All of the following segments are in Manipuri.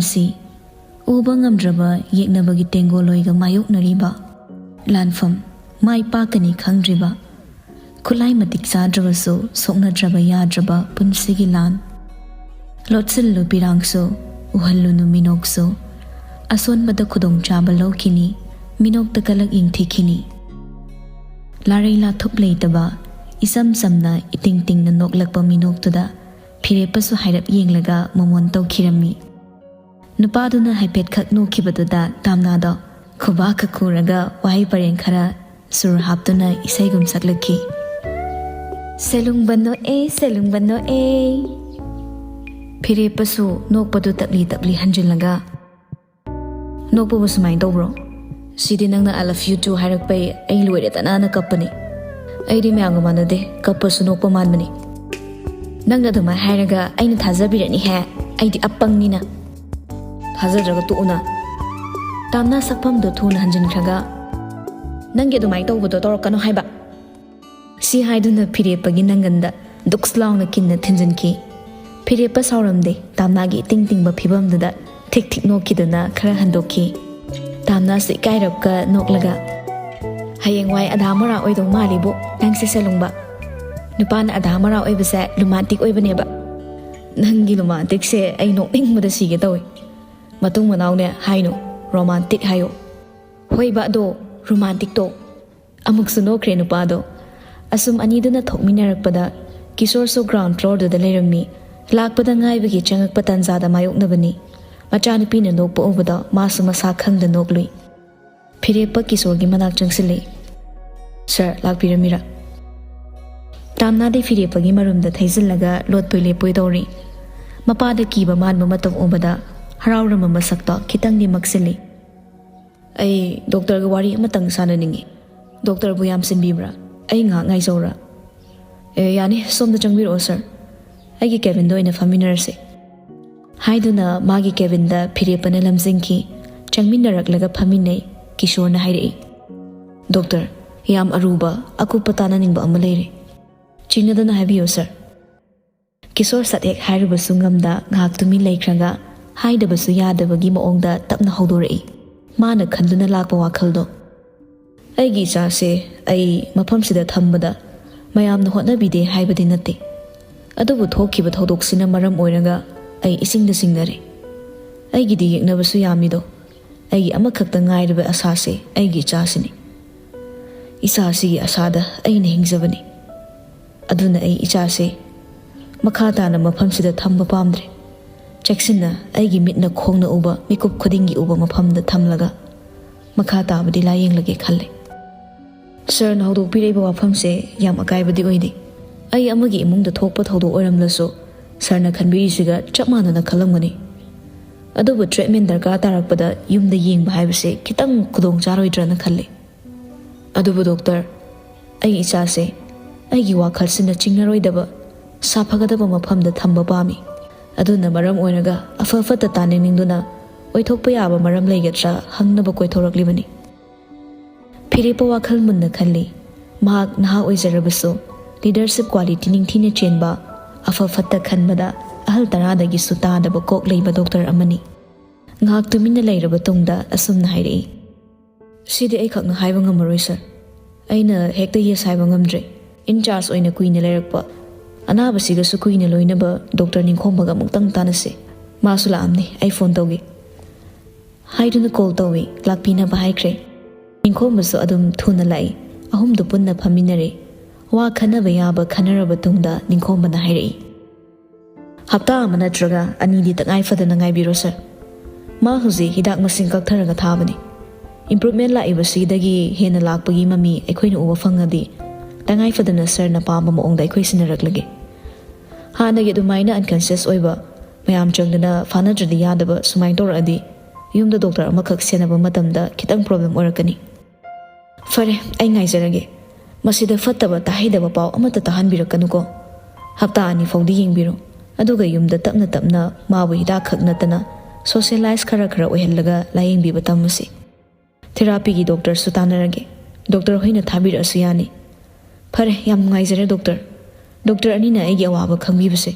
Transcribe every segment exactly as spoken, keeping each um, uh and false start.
ꯁꯤ ꯎꯕ ꯉꯝꯗ꯭ꯔꯕ ꯌꯦꯛꯅꯕꯒꯤ ꯇꯦꯡꯒꯣꯂꯣꯏꯒ ꯃꯥꯌꯣꯛꯅꯔꯤꯕ, ꯂꯥꯟꯐꯝ ꯃꯥꯏ ꯄꯥꯛꯀꯅꯤ ꯈꯪꯗ꯭ꯔꯤꯕ, ꯈꯨꯠꯂꯥꯏ ꯃꯇꯤꯛ ꯆꯥꯗ꯭ꯔꯕꯁꯨ ꯁꯣꯛꯅꯗ꯭ꯔꯕ ꯌꯥꯗ꯭ꯔꯕ ꯄꯨꯟꯁꯤꯒꯤ ꯂꯥꯟ꯫ ꯂꯣꯠꯁꯤꯜꯂꯨ ꯄꯤꯔꯥꯡꯁꯨ, ꯎꯍꯜꯂꯨꯅꯨ ꯃꯤꯅꯣꯛꯁꯨ, ꯑꯁꯣꯟꯕꯗ ꯈꯨꯗꯣꯡꯆꯥꯕ ꯂꯧꯈꯤꯅꯤ, ꯃꯤꯅꯣꯛꯇ ꯀꯂꯛ ꯌꯦꯡꯊꯤꯈꯤꯅꯤ꯫ ꯂꯥꯔꯩ ꯂꯥꯊꯨꯞ ꯂꯩꯇꯕ, ꯏꯆꯝ ꯆꯝꯅ ꯏꯇꯤꯡ ꯇꯤꯡꯅ ꯅꯣꯛꯂꯛꯄ ꯃꯤꯅꯣꯛꯇꯨꯗ ꯐꯤꯔꯦꯞꯄꯁꯨ ꯍꯥꯏꯔꯞ ꯌꯦꯡꯂꯒ ꯃꯃꯣꯟ ꯇꯧꯈꯤꯔꯝꯃꯤ꯫ ꯅꯨꯄꯥꯗꯨꯅ ꯍꯥꯏꯐꯦꯠꯈꯛ ꯅꯣꯛꯈꯤꯕꯗꯨꯗ ꯇꯥꯝꯅꯥꯗꯣ ꯈꯨꯕꯥꯛꯀ ꯈꯨꯔꯒ ꯋꯥꯍꯩ ꯄꯔꯦꯡ ꯈꯔ ꯁꯨꯔ ꯍꯥꯞꯇꯨꯅ ꯏꯁꯩꯒꯨꯝ ꯁꯛꯂꯛꯈꯤ꯫ "ꯁꯦꯂꯨꯡꯕ ꯅꯣꯛꯑꯦ, ꯁꯦꯂꯨꯡꯕ ꯅꯣꯛꯑꯦ"꯫ ꯐꯤꯔꯦꯞꯄꯁꯨ ꯅꯣꯛꯄꯗꯨ ꯇꯞꯂꯤ ꯇꯞꯂꯤ ꯍꯟꯖꯤꯜꯂꯒ, "ꯅꯣꯛꯄꯕꯨ ꯁꯨꯃꯥꯏꯅ ꯇꯧꯕ꯭ꯔꯣ? ꯁꯤꯗꯤ ꯅꯪꯅ I love you too ꯍꯥꯏꯔꯛꯄꯩ ꯑꯩ ꯂꯣꯏꯔꯦꯗꯅ ꯀꯞꯄꯅꯤ꯫ ꯑꯩꯗꯤ ꯃꯌꯥꯝꯒ ꯃꯥꯟꯅꯗꯦ, ꯀꯞꯄꯁꯨ ꯅꯣꯛꯄ ꯃꯥꯟꯕꯅꯤ꯫ ꯅꯪꯅ ꯑꯗꯨꯃꯥꯏꯅ ꯍꯥꯏꯔꯒ ꯑꯩꯅ ꯊꯥꯖꯕꯤꯔꯅꯤꯍꯦ, ꯑꯩꯗꯤ ꯑꯄꯪꯅꯤꯅ"꯫ "ꯊꯥꯖꯗ꯭ꯔꯒ ꯇꯣꯛꯎꯅ"꯫ ꯇꯥꯝꯅꯥ ꯁꯛꯐꯝꯗꯣ ꯊꯨꯅ ꯍꯟꯖꯤꯟꯈ꯭ꯔꯒ, "ꯅꯪꯒꯤ ꯑꯗꯨꯃꯥꯏꯅ ꯇꯧꯕꯗꯣ ꯇꯧꯔꯛꯀꯅꯣ ꯍꯥꯏꯕ"꯫ ꯁꯤ ꯍꯥꯏꯗꯨꯅ ꯐꯤꯔꯦꯞꯄꯒꯤ ꯅꯪꯒꯟꯗ ꯗꯨꯛꯁ ꯂꯥꯎꯅ ꯀꯤꯟꯅ ꯊꯤꯟꯖꯤꯟꯈꯤ꯫ ꯐꯤꯔꯦꯞꯄ ꯁꯥꯎꯔꯝꯗꯦ, ꯇꯥꯝꯅꯥꯒꯤ ꯏꯇꯤꯡ ꯇꯤꯡꯕ ꯐꯤꯕꯝꯗꯨꯗ ꯊꯤꯛ ꯊꯤꯛ ꯅꯣꯛꯈꯤꯗꯨꯅ ꯈꯔ ꯍꯟꯗꯣꯛꯈꯤ꯫ ꯇꯥꯝꯅꯥꯁꯨ ꯏꯀꯥꯏꯔꯞꯀ ꯅꯣꯛꯂꯒ, "ꯍꯌꯦꯡꯋꯥꯏ ꯑꯙꯥ ꯃꯣꯔꯥ ꯑꯣꯏꯗꯧ ꯃꯥꯜꯂꯤꯕꯨ ꯅꯪꯁꯦ ꯁꯦꯂꯨꯡꯕ꯫ ꯅꯨꯄꯥꯅ ꯑꯙꯥ ꯃꯣꯔꯥ ꯑꯣꯏꯕꯁꯦ ꯂꯨꯃꯥꯟꯇꯤꯛ ꯑꯣꯏꯕꯅꯦꯕ꯫ ꯅꯪꯒꯤ ꯂꯨꯃꯥꯟꯇꯤꯛꯁꯦ ꯑꯩ ꯅꯣꯛꯅꯤꯡꯕꯗ ꯁꯤꯒꯦ ꯇꯧꯏ꯫ ꯃꯇꯨꯡ ꯃꯅꯥꯎꯅꯦ ꯍꯥꯏꯅꯨ, ꯔꯣꯃꯥꯟꯇꯤꯛ ꯍꯥꯏꯌꯣ"꯫ ꯍꯣꯏꯕ, ꯑꯗꯣ ꯔꯣꯃꯥꯟꯇꯤꯛꯇꯣ꯫ ꯑꯃꯨꯛꯁꯨ ꯅꯣꯛꯈ꯭ꯔꯦ ꯅꯨꯄꯥꯗꯣ꯫ ꯑꯁꯨꯝ ꯑꯅꯤꯗꯨꯅ ꯊꯣꯛꯃꯤꯟꯅꯔꯛꯄꯗ ꯀꯤꯁꯣꯔꯁꯨ ground floorꯗꯨꯗ ꯂꯩꯔꯝꯃꯤ꯫ ꯂꯥꯛꯄꯗ ꯉꯥꯏꯕꯒꯤ ꯆꯪꯉꯛꯄ ꯇꯥꯟꯖꯥꯗ ꯃꯥꯌꯣꯛꯅꯕꯅꯤ꯫ ꯃꯆꯥꯅꯨꯄꯤꯅ ꯅꯣꯛꯄ ꯎꯕꯗ ꯃꯥꯁꯨ ꯃꯁꯥ ꯈꯪꯗ ꯅꯣꯛꯂꯨꯏ꯫ ꯐꯤꯔꯦꯞꯄ ꯀꯤꯁꯣꯔꯒꯤ ꯃꯅꯥꯛ ꯆꯪꯁꯤꯜꯂꯤ꯫ "ꯁꯥꯔ, ꯂꯥꯛꯄꯤꯔꯝꯃꯤꯔꯥ?" ꯇꯥꯝꯅꯥꯗꯤ ꯐꯤꯔꯦꯞꯄꯒꯤ ꯃꯔꯨꯝꯗ ꯊꯩꯖꯤꯜꯂꯒ ꯂꯣꯠꯄꯣꯏ ꯂꯦꯞꯄꯣꯏ ꯇꯧꯔꯤ꯫ ꯃꯄꯥꯗ ꯀꯤꯕ ꯃꯥꯟꯕ ꯃꯇꯧ ꯎꯕꯗ ꯍꯔꯥꯎꯔꯝꯕ ꯃꯁꯛꯇꯣ ꯈꯤꯇꯪꯗꯤ ꯃꯛꯁꯤꯜꯂꯤ꯫ "ꯑꯩ ꯗꯣꯛꯇꯔꯒ ꯋꯥꯔꯤ ꯑꯃꯇꯪ ꯁꯥꯟꯅꯅꯤꯡꯉꯤ꯫ ꯗꯣꯛꯇꯔꯕꯨ ꯌꯥꯝ ꯆꯤꯟꯕꯤꯕ꯭ꯔꯥ? ꯑꯩ ꯉꯥꯏꯍꯥꯛ ꯉꯥꯏꯖꯧꯔꯥ?" "ꯑꯦ, ꯌꯥꯅꯤ, ꯁꯣꯝꯗ ꯆꯪꯕꯤꯔꯛꯑꯣ ꯁꯥꯔ꯫ ꯑꯩꯒꯤ cabinꯗ ꯑꯣꯏꯅ ꯐꯝꯃꯤꯟꯅꯔꯁꯤ"꯫ ꯍꯥꯏꯗꯨꯅ ꯃꯥꯒꯤ cabinꯗ ꯐꯤꯔꯦꯞꯄꯅ ꯂꯝꯖꯤꯡꯈꯤ꯫ ꯆꯪꯃꯤꯟꯅꯔꯛꯂꯒ ꯐꯝꯃꯤꯟꯅꯩ꯫ ꯀꯤꯁꯣꯔꯅ ꯍꯥꯏꯔꯛꯏ, "ꯗꯣꯛꯇꯔ, ꯌꯥꯝ ꯑꯔꯨꯕ, ꯑꯀꯨꯞꯄ ꯇꯥꯟꯅꯅꯤꯡꯕ ꯑꯃ ꯂꯩꯔꯦ"꯫ "ꯆꯤꯡꯅꯗꯅ ꯍꯥꯏꯕꯤꯌꯨ ꯁꯥꯔ"꯫ ꯀꯤꯁꯣꯔ ꯁꯠ ꯍꯦꯛ ꯍꯥꯏꯔꯨꯕꯁꯨ ꯉꯝꯗ ꯉꯥꯏꯍꯥꯛ ꯇꯨꯃꯤꯟ ꯂꯩꯈ꯭ꯔꯒ ꯍꯥꯏꯗꯕꯁꯨ ꯌꯥꯗꯕꯒꯤ ꯃꯑꯣꯡꯗ ꯇꯞꯅ ꯍꯧꯗꯣꯔꯛꯏ꯫ ꯃꯥꯅ ꯈꯟꯗꯨꯅ ꯂꯥꯛꯄ ꯋꯥꯈꯜꯗꯣ꯫ ꯑꯩꯒꯤ ꯏꯆꯥꯁꯦ ꯑꯩ ꯃꯐꯝꯁꯤꯗ ꯊꯝꯕꯗ ꯃꯌꯥꯝꯅ ꯍꯣꯠꯅꯕꯤꯗꯦ ꯍꯥꯏꯕꯗꯤ ꯅꯠꯇꯦ, ꯑꯗꯨꯕꯨ ꯊꯣꯛꯈꯤꯕ ꯊꯧꯗꯣꯛꯁꯤꯅ ꯃꯔꯝ ꯑꯣꯏꯔꯒ ꯑꯩ ꯏꯁꯤꯡꯗ ꯆꯤꯡꯅꯔꯦ꯫ ꯑꯩꯒꯤꯗꯤ ꯌꯦꯛꯅꯕꯁꯨ ꯌꯥꯝꯃꯤꯗꯣ꯫ ꯑꯩꯒꯤ ꯑꯃꯈꯛꯇ ꯉꯥꯏꯔꯕ ꯑꯁꯥꯁꯦ ꯑꯩꯒꯤ ꯏꯆꯥꯁꯤꯅꯤ꯫ ꯏꯆꯥꯁꯤꯒꯤ ꯑꯁꯥꯗ ꯑꯩꯅ ꯍꯤꯡꯖꯕꯅꯤ꯫ ꯑꯗꯨꯅ ꯑꯩ ꯏꯆꯥꯁꯦ ꯃꯈꯥ ꯇꯥꯅ ꯃꯐꯝꯁꯤꯗ ꯊꯝꯕ ꯄꯥꯝꯗ꯭ꯔꯦ꯫ ꯆꯦꯛꯁꯤꯟꯅ ꯑꯩꯒꯤ ꯃꯤꯠꯅ ꯈꯣꯡꯅ ꯎꯕ, ꯃꯤꯀꯨꯞ ꯈꯨꯗꯤꯡꯒꯤ ꯎꯕ ꯃꯐꯝꯗ ꯊꯝꯂꯒ ꯃꯈꯥ ꯇꯥꯕꯗꯤ ꯂꯥꯌꯦꯡꯂꯒꯦ ꯈꯜꯂꯦ꯫ ꯁꯥꯔꯅ ꯍꯧꯗꯣꯛꯄꯤꯔꯛꯏꯕ ꯋꯥꯐꯝꯁꯦ ꯌꯥꯝ ꯑꯀꯥꯏꯕꯗꯤ ꯑꯣꯏꯗꯦ꯫ ꯑꯩ ꯑꯃꯒꯤ ꯏꯃꯨꯡꯗ ꯊꯣꯛꯄ ꯊꯧꯗꯣꯛ ꯑꯣꯏꯔꯝꯂꯁꯨ ꯁꯥꯔꯅ ꯈꯟꯕꯤꯔꯤꯁꯤꯒ ꯆꯞ ꯃꯥꯟꯅꯅ ꯈꯜꯂꯝꯒꯅꯤ꯫ ꯑꯗꯨꯕꯨ ꯇ꯭ꯔꯤꯠꯃꯦꯟ ꯗꯔꯀꯥꯔ ꯇꯥꯔꯛꯄꯗ ꯌꯨꯝꯗ ꯌꯦꯡꯕ ꯍꯥꯏꯕꯁꯦ ꯈꯤꯇꯪ ꯈꯨꯗꯣꯡ ꯆꯥꯔꯣꯏꯗ꯭ꯔꯅ ꯈꯜꯂꯤ꯫ ꯑꯗꯨꯕꯨ ꯗꯣꯛꯇꯔ, ꯑꯩ ꯏꯆꯥꯁꯦ ꯑꯩꯒꯤ ꯋꯥꯈꯜꯁꯤꯅ ꯆꯤꯡꯅꯔꯣꯏꯗꯕ, ꯁꯥꯐꯒꯗꯕ ꯃꯐꯝꯗ ꯊꯝꯕ ꯄꯥꯝꯃꯤ꯫ ꯑꯗꯨꯅ ꯃꯔꯝ ꯑꯣꯏꯔꯒ ꯑꯐ ꯐꯠꯇ ꯇꯥꯅꯅꯤꯡꯗꯨꯅ ꯑꯣꯏꯊꯣꯛꯄ ꯌꯥꯕ ꯃꯔꯝ ꯂꯩꯒꯗ꯭ꯔꯥ ꯍꯪꯅꯕ ꯀꯣꯏꯊꯣꯔꯛꯂꯤꯕꯅꯤ꯫ ꯐꯤꯔꯦꯞꯄ ꯋꯥꯈꯜ ꯃꯨꯟꯅ ꯈꯜꯂꯤ꯫ ꯃꯍꯥꯛ ꯅꯍꯥ ꯑꯣꯏꯖꯔꯕꯁꯨ ꯂꯤꯗꯔꯁꯤꯞ ꯀ꯭ꯋꯥꯂꯤꯇꯤ ꯅꯤꯡꯊꯤꯅ ꯆꯦꯟꯕ, ꯑꯐ ꯐꯠꯇ ꯈꯟꯕꯗ ꯑꯍꯜ ꯇꯔꯥꯗꯒꯤꯁꯨ ꯇꯥꯗꯕ ꯀꯣꯛ ꯂꯩꯕ ꯗꯣꯛꯇꯔ ꯑꯃꯅꯤ꯫ ꯉꯥꯏꯍꯥꯛ ꯇꯨꯃꯤꯟꯅ ꯂꯩꯔꯕ ꯇꯨꯡꯗ ꯑꯁꯨꯝꯅ ꯍꯥꯏꯔꯛꯏ, "ꯁꯤꯗꯤ ꯑꯩꯈꯛꯅ ꯍꯥꯏꯕ ꯉꯝꯃꯔꯣꯏ ꯁꯥꯔ꯫ ꯑꯩꯅ ꯍꯦꯛꯇ ꯌꯦꯁ ꯍꯥꯏꯕ ꯉꯝꯗ꯭ꯔꯦ꯫ ꯏꯟꯆꯥꯔꯖ ꯑꯣꯏꯅ ꯀꯨꯏꯅ ꯂꯩꯔꯛꯄ ꯑꯅꯥꯕꯁꯤꯒꯁꯨ ꯀꯨꯏꯅ ꯂꯣꯏꯅꯕ ꯗꯣꯛꯇꯔ ꯅꯤꯡꯈꯣꯝꯕꯒ ꯑꯃꯨꯛꯇꯪ ꯇꯥꯟꯅꯁꯤ꯫ ꯃꯥꯁꯨ ꯂꯥꯛꯑꯝꯅꯤ, ꯑꯩ ꯐꯣꯟ ꯇꯧꯒꯦ" ꯍꯥꯏꯗꯨꯅ ꯀꯣꯜ ꯇꯧꯏ꯫ ꯂꯥꯛꯄꯤꯅꯕ ꯍꯥꯏꯈ꯭ꯔꯦ꯫ ꯅꯤꯡꯈꯣꯝꯕꯁꯨ ꯑꯗꯨꯝ ꯊꯨꯅ ꯂꯥꯛꯏ꯫ ꯑꯍꯨꯝꯗꯨ ꯄꯨꯟꯅ ꯐꯝꯃꯤꯟꯅꯔꯦ꯫ ꯋꯥ ꯈꯟꯅꯕ ꯌꯥꯕ ꯈꯟꯅꯔꯕ ꯇꯨꯡꯗ ꯅꯤꯡꯈꯣꯝꯕꯅ ꯍꯥꯏꯔꯛꯏ, "ꯍꯞꯇꯥ ꯑꯃ ꯅꯠꯇ꯭ꯔꯒ ꯑꯅꯤꯗꯤ ꯇꯉꯥꯏ ꯐꯗꯅ ꯉꯥꯏꯕꯤꯔꯣ ꯁꯥꯔ꯫ ꯃꯥ ꯍꯧꯖꯤꯛ ꯍꯤꯗꯥꯛ ꯃꯁꯤꯡ ꯀꯛꯊꯔꯒ ꯊꯥꯕꯅꯤ꯫ ꯏꯝꯄ꯭ꯔꯨꯚꯃꯦꯟ ꯂꯥꯛꯏꯕꯁꯤꯗꯒꯤ ꯍꯦꯟꯅ ꯂꯥꯛꯄꯒꯤ ꯃꯃꯤ ꯑꯩꯈꯣꯏꯅ ꯎꯕ ꯐꯪꯉꯗꯤ ꯇꯉꯥꯏ ꯐꯗꯅ ꯁꯥꯔꯅ ꯄꯥꯝꯕ ꯃꯑꯣꯡꯗ ꯑꯩꯈꯣꯏ ꯁꯤꯟꯅꯔꯛꯂꯒꯦ꯫ ꯍꯥꯟꯅꯒꯤ ꯑꯗꯨꯃꯥꯏꯅ ꯑꯟꯀꯟꯁꯤꯌꯁ ꯑꯣꯏꯕ, ꯃꯌꯥꯝ ꯆꯪꯗꯅ ꯐꯥꯅꯗ꯭ꯔꯗꯤ ꯌꯥꯗꯕ ꯁꯨꯃꯥꯏꯅ ꯇꯧꯔꯛꯑꯗꯤ ꯌꯨꯝꯗ ꯗꯣꯛꯇꯔ ꯑꯃꯈꯛ ꯁꯦꯟꯅꯕ ꯃꯇꯝꯗ ꯈꯤꯇꯪ ꯄ꯭ꯔꯣꯕ꯭ꯂꯦꯝ ꯑꯣꯏꯔꯛꯀꯅꯤ"꯫ "ꯐꯔꯦ, ꯑꯩ ꯉꯥꯏꯖꯔꯒꯦ꯫ ꯃꯁꯤꯗ ꯐꯠꯇꯕ ꯇꯥꯍꯩꯗꯕ ꯄꯥꯎ ꯑꯃꯠꯇ ꯇꯥꯍꯟꯕꯤꯔꯛꯀꯅꯨꯀꯣ꯫ ꯍꯞꯇꯥ ꯑꯅꯤ ꯐꯥꯎꯗꯤ ꯌꯦꯡꯕꯤꯔꯣ꯫ ꯑꯗꯨꯒ ꯌꯨꯝꯗ ꯇꯞꯅ ꯇꯞꯅ ꯃꯥꯕꯨ ꯍꯤꯗꯥꯛ ꯈꯛ ꯅꯠꯇꯅ ꯁꯣꯁꯤꯌꯦꯂꯥꯏꯁ ꯈꯔ ꯈꯔ ꯑꯣꯏꯍꯜꯂꯒ ꯂꯥꯌꯦꯡꯕꯤꯕ ꯇꯝꯃꯁꯤ꯫ ꯊꯦꯔꯥꯄꯤꯒꯤ ꯗꯣꯛꯇꯔꯁꯨ ꯇꯥꯟꯅꯔꯒꯦ꯫ ꯗꯣꯛꯇꯔ ꯍꯣꯏꯅ ꯊꯥꯕꯤꯔꯛꯑꯁꯨ ꯌꯥꯅꯤ"꯫ "ꯐꯔꯦ, ꯌꯥꯝ ꯅꯨꯡꯉꯥꯏꯖꯔꯦ ꯗꯣꯛꯇꯔ꯫ ꯗꯣꯛꯇꯔ ꯑꯅꯤꯅ ꯑꯩꯒꯤ ꯑꯋꯥꯕ ꯈꯪꯕꯤꯕꯁꯦ"꯫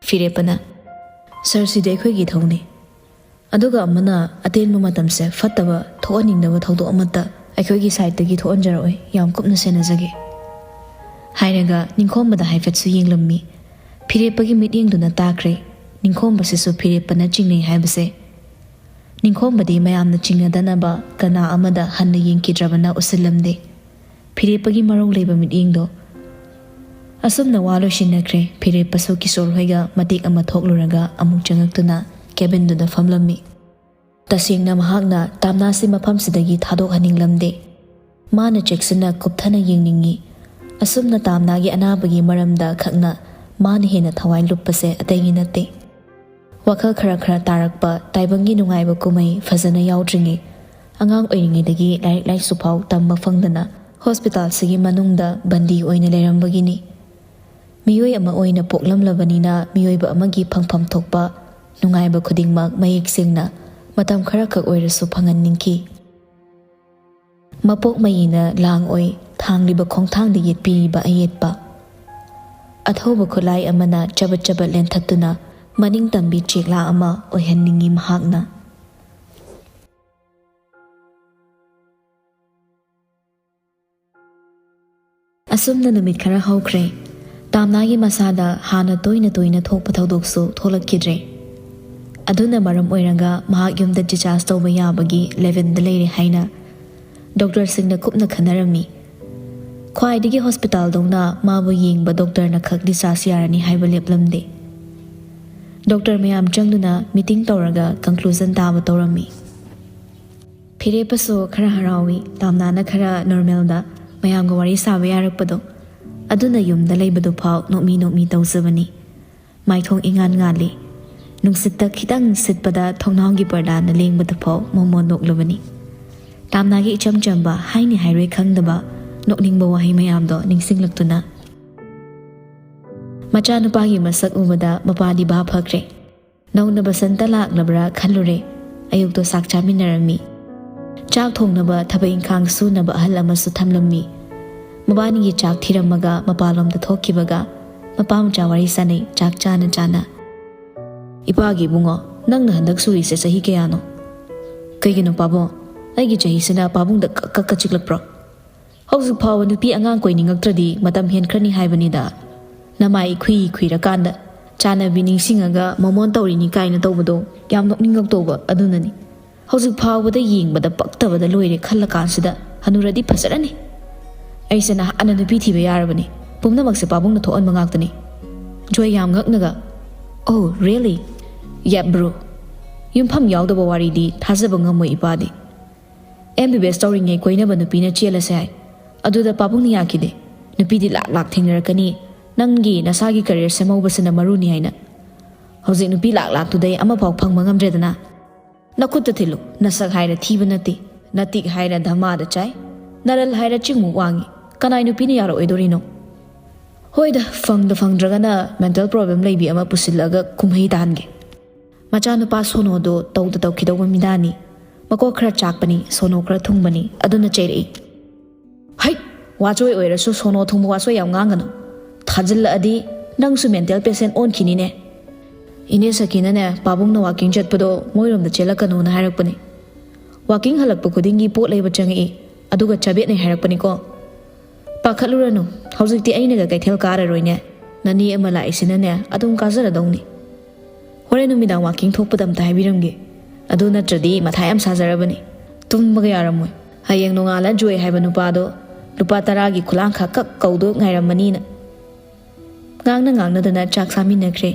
ꯐꯤꯔꯦꯞꯄꯅ, "ꯁꯥꯔ, ꯁꯤꯗꯤ ꯑꯩꯈꯣꯏꯒꯤ ꯏꯊꯧꯅꯤ꯫ ꯑꯗꯨꯒ ꯑꯃꯅ ꯑꯇꯦꯟꯕ ꯃꯇꯝꯁꯦ ꯐꯠꯇꯕ ꯊꯣꯛꯍꯟꯅꯤꯡꯗꯕ ꯊꯧꯗꯣꯛ ꯑꯃꯠꯇ ꯑꯩꯈꯣꯏꯒꯤ ꯁꯥꯏꯠꯇꯒꯤ ꯊꯣꯛꯍꯟꯖꯔꯛꯑꯣꯏ꯫ ꯌꯥꯝ ꯀꯨꯞꯅ ꯁꯦꯟꯅꯖꯒꯦ" ꯍꯥꯏꯔꯒ ꯅꯤꯡꯈꯣꯝꯕꯗ ꯍꯥꯏꯐꯦꯠꯁꯨ ꯌꯦꯡꯂꯝꯃꯤ꯫ ꯐꯤꯔꯦꯞꯄꯒꯤ ꯃꯤꯠꯌꯦꯡꯗꯨꯅ ꯇꯥꯈ꯭ꯔꯦ꯫ ꯅꯤꯡꯈꯣꯝꯕꯁꯤꯁꯨ ꯐꯤꯔꯦꯞꯄꯅ ꯆꯤꯡꯅꯩ ꯍꯥꯏꯕꯁꯦ꯫ ꯅꯤꯡꯈꯣꯝꯕꯗꯤ ꯃꯌꯥꯝꯅ ꯆꯤꯡꯅꯗꯅꯕ ꯀꯅꯥ ꯑꯃꯗ ꯍꯟꯅ ꯌꯦꯡꯈꯤꯗ꯭ꯔꯕꯅ ꯎꯁꯤꯜꯂꯝꯗꯦ ꯐꯤꯔꯦꯞꯄꯒꯤ ꯃꯔꯧ ꯂꯩꯕ ꯃꯤꯠꯌꯦꯡꯗꯣ꯫ ꯑꯁꯨꯝꯅ ꯋꯥ ꯂꯣꯏꯁꯤꯟꯅꯈ꯭ꯔꯦ꯫ ꯐꯤꯔꯦꯞꯄꯁꯨ ꯀꯤꯁꯣꯔ ꯍꯣꯏꯒ ꯃꯇꯦꯛ ꯑꯃ ꯊꯣꯛꯂꯨꯔꯒ ꯑꯃꯨꯛ ꯆꯪꯉꯛꯇꯨꯅ ꯀꯦꯕꯤꯟꯗꯨꯗ ꯐꯝꯂꯝꯃꯤ꯫ ꯇꯁꯦꯡꯅ ꯃꯍꯥꯛꯅ ꯇꯥꯝꯅꯥꯁꯤ ꯃꯐꯝꯁꯤꯗꯒꯤ ꯊꯥꯗꯣꯛꯍꯟꯅꯤꯡꯂꯝꯗꯦ꯫ ꯃꯥꯅ ꯆꯦꯛꯁꯤꯟꯅ ꯀꯨꯞꯊꯅ ꯌꯦꯡꯅꯤꯡꯏ꯫ ꯑꯁꯨꯝꯅ ꯇꯥꯝꯅꯥꯒꯤ ꯑꯅꯥꯕꯒꯤ ꯃꯔꯝꯗ ꯈꯛꯅ ꯃꯥꯅ ꯍꯦꯟꯅ ꯊꯋꯥꯏ ꯂꯨꯞꯄꯁꯦ ꯑꯇꯩꯒꯤ ꯅꯠꯇꯦ꯫ ꯋꯥꯈꯜ ꯈꯔ ꯈꯔ ꯇꯥꯔꯛꯄ ꯇꯥꯏꯕꯪꯒꯤ ꯅꯨꯡꯉꯥꯏꯕ ꯀꯨꯝꯍꯩ ꯐꯖꯅ ꯌꯥꯎꯗ꯭ꯔꯤꯉꯩ, ꯑꯉꯥꯡ ꯑꯣꯏꯔꯤꯉꯩꯗꯒꯤ ꯂꯥꯏꯔꯤꯛ ꯂꯥꯏꯁꯨ ꯐꯥꯎ ꯇꯝꯕ ꯐꯪꯗꯅ ꯍꯣꯁꯄꯤꯇꯥꯜꯁꯤꯒꯤ ꯃꯅꯨꯡꯗ ꯕꯟꯗꯤ ꯑꯣꯏꯅ ꯂꯩꯔꯝꯕꯒꯤꯅꯤ꯫ ꯃꯤꯑꯣꯏ ꯑꯃ ꯑꯣꯏꯅ ꯄꯣꯛꯂꯝꯂꯕꯅꯤꯅ ꯃꯤꯑꯣꯏꯕ ꯑꯃꯒꯤ ꯐꯪꯐꯝ ꯊꯣꯛꯄ ꯅꯨꯡꯉꯥꯏꯕ ꯈꯨꯗꯤꯡꯃꯛ ꯃꯌꯦꯛ ꯁꯦꯡꯅ ꯃꯇꯝ ꯈꯔꯈꯛ ꯑꯣꯏꯔꯁꯨ ꯐꯪꯍꯟꯅꯤꯡꯈꯤ꯫ ꯃꯄꯣꯛ ꯃꯌꯤꯅ ꯂꯥꯡ ꯑꯣꯏ ꯊꯥꯡꯂꯤꯕ ꯈꯣꯡꯊꯥꯡꯗ ꯌꯦꯠꯄꯤꯔꯤꯕ ꯑꯌꯦꯠꯄ꯫ ꯑꯊꯧꯕ ꯈꯨꯠꯂꯥꯏ ꯑꯃꯅ ꯆꯕꯠ ꯆꯕꯠ ꯂꯦꯟꯊꯠꯇꯨꯅ ꯃꯅꯤꯡ ꯇꯝꯕꯤ ꯆꯦꯛꯂꯥ ꯑꯃ ꯑꯣꯏꯍꯟꯅꯤꯡꯏ ꯃꯍꯥꯛꯅ꯫ ꯑꯁꯨꯝꯅ ꯅꯨꯃꯤꯠ ꯈꯔ ꯍꯧꯈ꯭ꯔꯦ꯫ ꯇꯥꯝꯅꯥꯒꯤ ꯃꯁꯥꯗ ꯍꯥꯟꯅ ꯇꯣꯏꯅ ꯇꯣꯏꯅ ꯊꯣꯛꯄ ꯊꯧꯗꯣꯛꯁꯨ ꯊꯣꯛꯂꯛꯈꯤꯗ꯭ꯔꯦ꯫ ꯑꯗꯨꯅ ꯃꯔꯝ ꯑꯣꯏꯔꯒ ꯃꯍꯥꯛ ꯌꯨꯝꯗ discharge ꯇꯧꯕ ꯌꯥꯕꯒꯤ level ꯗ ꯂꯩꯔꯦ ꯍꯥꯏꯅ ꯗꯣꯛꯇꯔꯁꯤꯡꯅ ꯀꯨꯞꯅ ꯈꯟꯅꯔꯝꯃꯤ꯫ ꯈ꯭ꯋꯥꯏꯗꯒꯤ ꯍꯣꯁꯄꯤꯇꯥꯜꯗꯧꯅ ꯃꯥꯕꯨ ꯌꯦꯡꯕ ꯗꯣꯛꯇꯔꯅ ꯈꯛ discharge ꯌꯥꯔꯅꯤ ꯍꯥꯏꯕ ꯂꯦꯞꯂꯝꯗꯦ꯫ ꯗꯣꯛꯇꯔ ꯃꯌꯥꯝ ꯆꯪꯗꯨꯅ meeting ꯇꯧꯔꯒ conclusion ꯇꯥꯕ ꯇꯧꯔꯝꯃꯤ꯫ ꯐꯤꯔꯦꯞꯄꯁꯨ ꯈꯔ ꯍꯔꯥꯎꯏ, ꯇꯥꯝꯅꯥꯅ ꯈꯔ normal ꯗ ꯃꯌꯥꯝꯒ ꯋꯥꯔꯤ ꯁꯥꯕ ꯌꯥꯔꯛꯄꯗꯣ꯫ ꯑꯗꯨꯅ ꯌꯨꯝꯗ ꯂꯩꯕꯗꯨ ꯐꯥꯎ ꯅꯣꯛꯃꯤ ꯅꯣꯛꯃꯤ ꯇꯧꯖꯕꯅꯤ꯫ ꯃꯥꯏꯊꯣꯡ ꯏꯉꯥꯟ ꯉꯥꯜꯂꯤ꯫ ꯅꯨꯡꯁꯤꯠꯇ ꯈꯤꯇꯪ ꯁꯤꯠꯄꯗ ꯊꯣꯡꯅꯥꯎꯒꯤ ꯄꯔꯗꯥꯅ ꯂꯦꯡꯕꯗꯨ ꯐꯥꯎ ꯃꯣꯃꯣꯟ ꯅꯣꯛꯂꯕꯅꯤ꯫ ꯇꯥꯝꯅꯥꯒꯤ ꯏꯆꯝ ꯆꯝꯕ, ꯍꯥꯏꯅꯤ ꯍꯥꯏꯔꯣꯏ ꯈꯪꯗꯕ ꯅꯣꯛꯅꯤꯡꯕ ꯋꯥꯍꯩ ꯃꯌꯥꯝꯗꯣ ꯅꯤꯡꯁꯤꯡꯂꯛꯇꯨꯅ꯫ ꯃꯆꯥꯅꯨꯄꯥꯒꯤ ꯃꯁꯛ ꯎꯕꯗ ꯃꯄꯥꯗꯤ ꯚꯥꯞ ꯐꯈ꯭ꯔꯦ꯫ ꯅꯧꯅ ꯕꯁꯟꯇ ꯂꯥꯛꯂꯕ꯭ꯔꯥ ꯈꯜꯂꯨꯔꯦ꯫ ꯑꯌꯨꯛꯇꯣ ꯆꯥꯛ ꯆꯥꯃꯤꯟꯅꯔꯝꯃꯤ꯫ ꯆꯥꯛ ꯊꯣꯡꯅꯕ ꯊꯕꯛ ꯏꯪꯈꯥꯡ ꯁꯨꯅꯕ ꯑꯍꯜ ꯑꯃꯁꯨ ꯊꯝꯂꯝꯃꯤ꯫ ꯃꯕꯥꯅꯤꯒꯤ ꯆꯥꯛ ꯊꯤꯔꯝꯃꯒ ꯃꯄꯥꯟꯂꯣꯝꯗ ꯊꯣꯛꯈꯤꯕꯒ ꯃꯄꯥ ꯃꯆꯥ ꯋꯥꯔꯤ ꯁꯥꯟꯅꯩ ꯆꯥꯛ ꯆꯥꯅ ꯆꯥꯅ꯫ "ꯏꯄꯥꯒꯤ ꯏꯕꯨꯡꯉꯣ, ꯅꯪꯅ ꯍꯟꯗꯛ ꯁꯨꯔꯤꯁꯦ ꯆꯍꯤ ꯀꯌꯥꯅꯣ?" "ꯀꯩꯒꯤꯅꯣ ꯄꯥꯕꯨꯡ? ꯑꯩꯒꯤ ꯆꯍꯤꯁꯤꯅ ꯄꯥꯕꯨꯡꯗ ꯀꯛ ꯀꯛ ꯆꯤꯛꯂꯛꯄ꯭ꯔꯣ? ꯍꯧꯖꯤꯛ ꯐꯥꯎꯕ ꯅꯨꯄꯤ ꯑꯉꯥꯡ ꯀꯣꯏꯅꯤꯡꯉꯛꯇ꯭ꯔꯗꯤ ꯃꯇꯝ ꯍꯦꯟꯈ꯭ꯔꯅꯤ ꯍꯥꯏꯕꯅꯤꯗ꯫ ꯅꯃꯥꯏ ꯈꯨꯏ ꯈꯨꯏꯔꯀꯥꯟꯗ ꯆꯥꯅꯕꯤ ꯅꯤꯡꯁꯤꯡꯉꯒ ꯃꯃꯣꯟ ꯇꯧꯔꯤꯅꯤ ꯀꯥꯏꯅ ꯇꯧꯕꯗꯣ ꯌꯥꯝ ꯅꯣꯛꯅꯤꯡꯉꯛꯇꯧꯕ ꯑꯗꯨꯅꯅꯤ꯫ ꯍꯧꯖꯤꯛ ꯐꯥꯎꯕꯗ ꯌꯦꯡꯕꯗ ꯄꯛꯇꯕꯗ ꯂꯣꯏꯔꯦ ꯈꯜꯂ ꯀꯥꯟꯁꯤꯗ ꯍꯅꯨꯔꯗꯤ ꯐꯖꯔꯅꯤ꯫ ꯑꯩꯁꯦ ꯅꯍꯥꯟꯅ ꯅꯨꯄꯤ ꯊꯤꯕ ꯌꯥꯔꯕꯅꯤ꯫ ꯄꯨꯝꯅꯃꯛꯁꯦ ꯄꯥꯕꯨꯡꯅ ꯊꯣꯛꯍꯟꯕ ꯉꯥꯛꯇꯅꯤ꯫" ꯖꯣꯏ ꯌꯥꯝ ꯉꯛꯅꯒ, "Oh, really? Yep, bro꯫ ꯌꯨꯝꯐꯝ ꯌꯥꯎꯗꯕ ꯋꯥꯔꯤꯗꯤ ꯊꯥꯖꯕ ꯉꯝꯃꯣꯏ ꯏꯄꯥꯗꯤ꯫ ꯑꯦꯝ ꯕꯤ ꯕꯤ ꯑꯦꯁ ꯇꯧꯔꯤꯉꯩ ꯀꯣꯏꯅꯕ ꯅꯨꯄꯤꯅ ꯆꯦꯜꯂꯁꯦ ꯍꯥꯏ꯫ ꯑꯗꯨꯗ ꯄꯥꯕꯨꯡꯅ ꯌꯥꯈꯤꯗꯦ꯫ ꯅꯨꯄꯤꯗꯤ ꯂꯥꯛ ꯂꯥꯛ ꯊꯦꯡꯅꯔꯛꯀꯅꯤ, ꯅꯪꯒꯤ ꯅꯁꯥꯒꯤ ꯀꯦꯔꯤꯌꯔ ꯁꯦꯝꯍꯧꯕꯁꯤꯅ ꯃꯔꯨꯅꯤ ꯍꯥꯏꯅ꯫ ꯍꯧꯖꯤꯛ ꯅꯨꯄꯤ ꯂꯥꯛ ꯂꯥꯛꯇꯨꯗꯩ ꯑꯃꯐꯥꯎ ꯐꯪꯕ ꯉꯝꯗ꯭ꯔꯦꯗꯅ꯫ ꯅꯈꯨꯠꯇ ꯊꯤꯜꯂꯨ, ꯅꯁꯛ ꯍꯥꯏꯔ ꯊꯤꯕ ꯅꯠꯇꯦ, ꯅꯇꯤꯛ ꯍꯥꯏꯔ ꯙꯃꯥꯗ ꯆꯥꯏ, ꯅꯔꯜ ꯍꯥꯏꯔ ꯆꯤꯡꯃꯨꯛ ꯋꯥꯡꯉꯤ, ꯀꯅꯥꯏ ꯅꯨꯄꯤꯅ ꯌꯥꯔꯛꯑꯣꯏꯗꯣꯔꯤꯅꯣ?" "ꯍꯣꯏꯗ, ꯐꯪꯗ ꯐꯪꯗ꯭ꯔꯒꯅ ꯃꯦꯟꯇꯦꯜ ꯄ꯭ꯔꯣꯕ꯭ꯂꯦꯝ ꯂꯩꯕꯤ ꯑꯃ ꯄꯨꯁꯤꯜꯂꯒ ꯀꯨꯝꯍꯩ ꯇꯥꯍꯟꯒꯦ꯫" ꯃꯆꯥꯅꯨꯄꯥ ꯁꯣꯅꯣꯗꯣ ꯇꯧꯗ ꯇꯧꯈꯤꯗꯧꯕ ꯃꯤꯗꯥꯅꯤ꯫ ꯃꯀꯣꯛ ꯈꯔ ꯆꯥꯛꯄꯅꯤ, ꯁꯣꯅꯣ ꯈꯔ ꯊꯨꯡꯕꯅꯤ, ꯑꯗꯨꯅ ꯆꯩꯔꯛꯏ꯫ "ꯍꯩꯠ! ꯋꯥꯆꯣꯏ ꯑꯣꯏꯔꯁꯨ ꯁꯣꯅꯣ ꯊꯨꯡꯕ ꯋꯥꯆꯣꯏ ꯌꯥꯝ ꯉꯥꯡꯒꯅꯨ꯫ ꯊꯥꯖꯤꯜꯂꯛꯑꯗꯤ ꯅꯪꯁꯨ ꯃꯦꯟꯇꯦꯜ ꯄꯦꯁꯦꯟ ꯑꯣꯟꯈꯤꯅꯤꯅꯦ꯫" "ꯏꯅꯦ ꯁꯈꯤꯅꯅꯦ, ꯄꯥꯕꯨꯡꯅ ꯋꯥꯀꯤꯡ ꯆꯠꯄꯗꯣ ꯃꯣꯏꯔꯣꯝꯗ ꯆꯦꯜꯂꯛꯀꯅꯣꯅ ꯍꯥꯏꯔꯛꯄꯅꯦ꯫ ꯋꯥꯀꯤꯡ ꯍꯜꯂꯛꯄ ꯈꯨꯗꯤꯡꯒꯤ ꯄꯣꯠ ꯂꯩꯕ ꯆꯪꯉꯛꯏ, ꯑꯗꯨꯒ ꯆꯥꯕꯦꯠꯅꯩ ꯍꯥꯏꯔꯛꯄꯅꯤꯀꯣ꯫ ꯄꯥꯈꯠꯂꯨꯔꯅꯨ, ꯍꯧꯖꯤꯛꯇꯤ ꯑꯩꯅꯒ ꯀꯩꯊꯦꯜ ꯀꯥꯔꯔꯣꯏꯅꯦ꯫ ꯅꯅꯦ ꯑꯃ ꯂꯥꯛꯏꯁꯤꯅꯅꯦ ꯑꯗꯨꯝ ꯀꯥꯖꯔꯗꯧꯅꯤ꯫ ꯍꯣꯔꯦꯟ ꯅꯨꯃꯤꯗꯥꯡ ꯋꯥꯀꯤꯡ ꯊꯣꯛꯄꯗ ꯑꯝꯇ ꯍꯥꯏꯕꯤꯔꯝꯒꯦ꯫ ꯑꯗꯨ ꯅꯠꯇ꯭ꯔꯗꯤ ꯃꯊꯥ ꯌꯥꯝ ꯁꯥꯖꯔꯕꯅꯤ꯫ ꯇꯨꯝꯕꯒ ꯌꯥꯔꯝꯃꯣꯏ꯫ ꯍꯌꯦꯡ ꯅꯣꯡꯉꯥꯜꯂ ꯖꯣꯏ ꯍꯥꯏꯕ ꯅꯨꯄꯥꯗꯣ ꯂꯨꯄꯥ ꯇꯔꯥꯒꯤ ꯈꯨꯂꯥꯡꯈꯥ ꯀꯛ ꯀꯧꯗꯣ ꯉꯥꯏꯔꯝꯃꯅꯤꯅ꯫" ꯉꯥꯡꯅ ꯉꯥꯡꯅꯗꯅ ꯆꯥꯛ ꯆꯥꯃꯤꯟꯅꯈ꯭ꯔꯦ꯫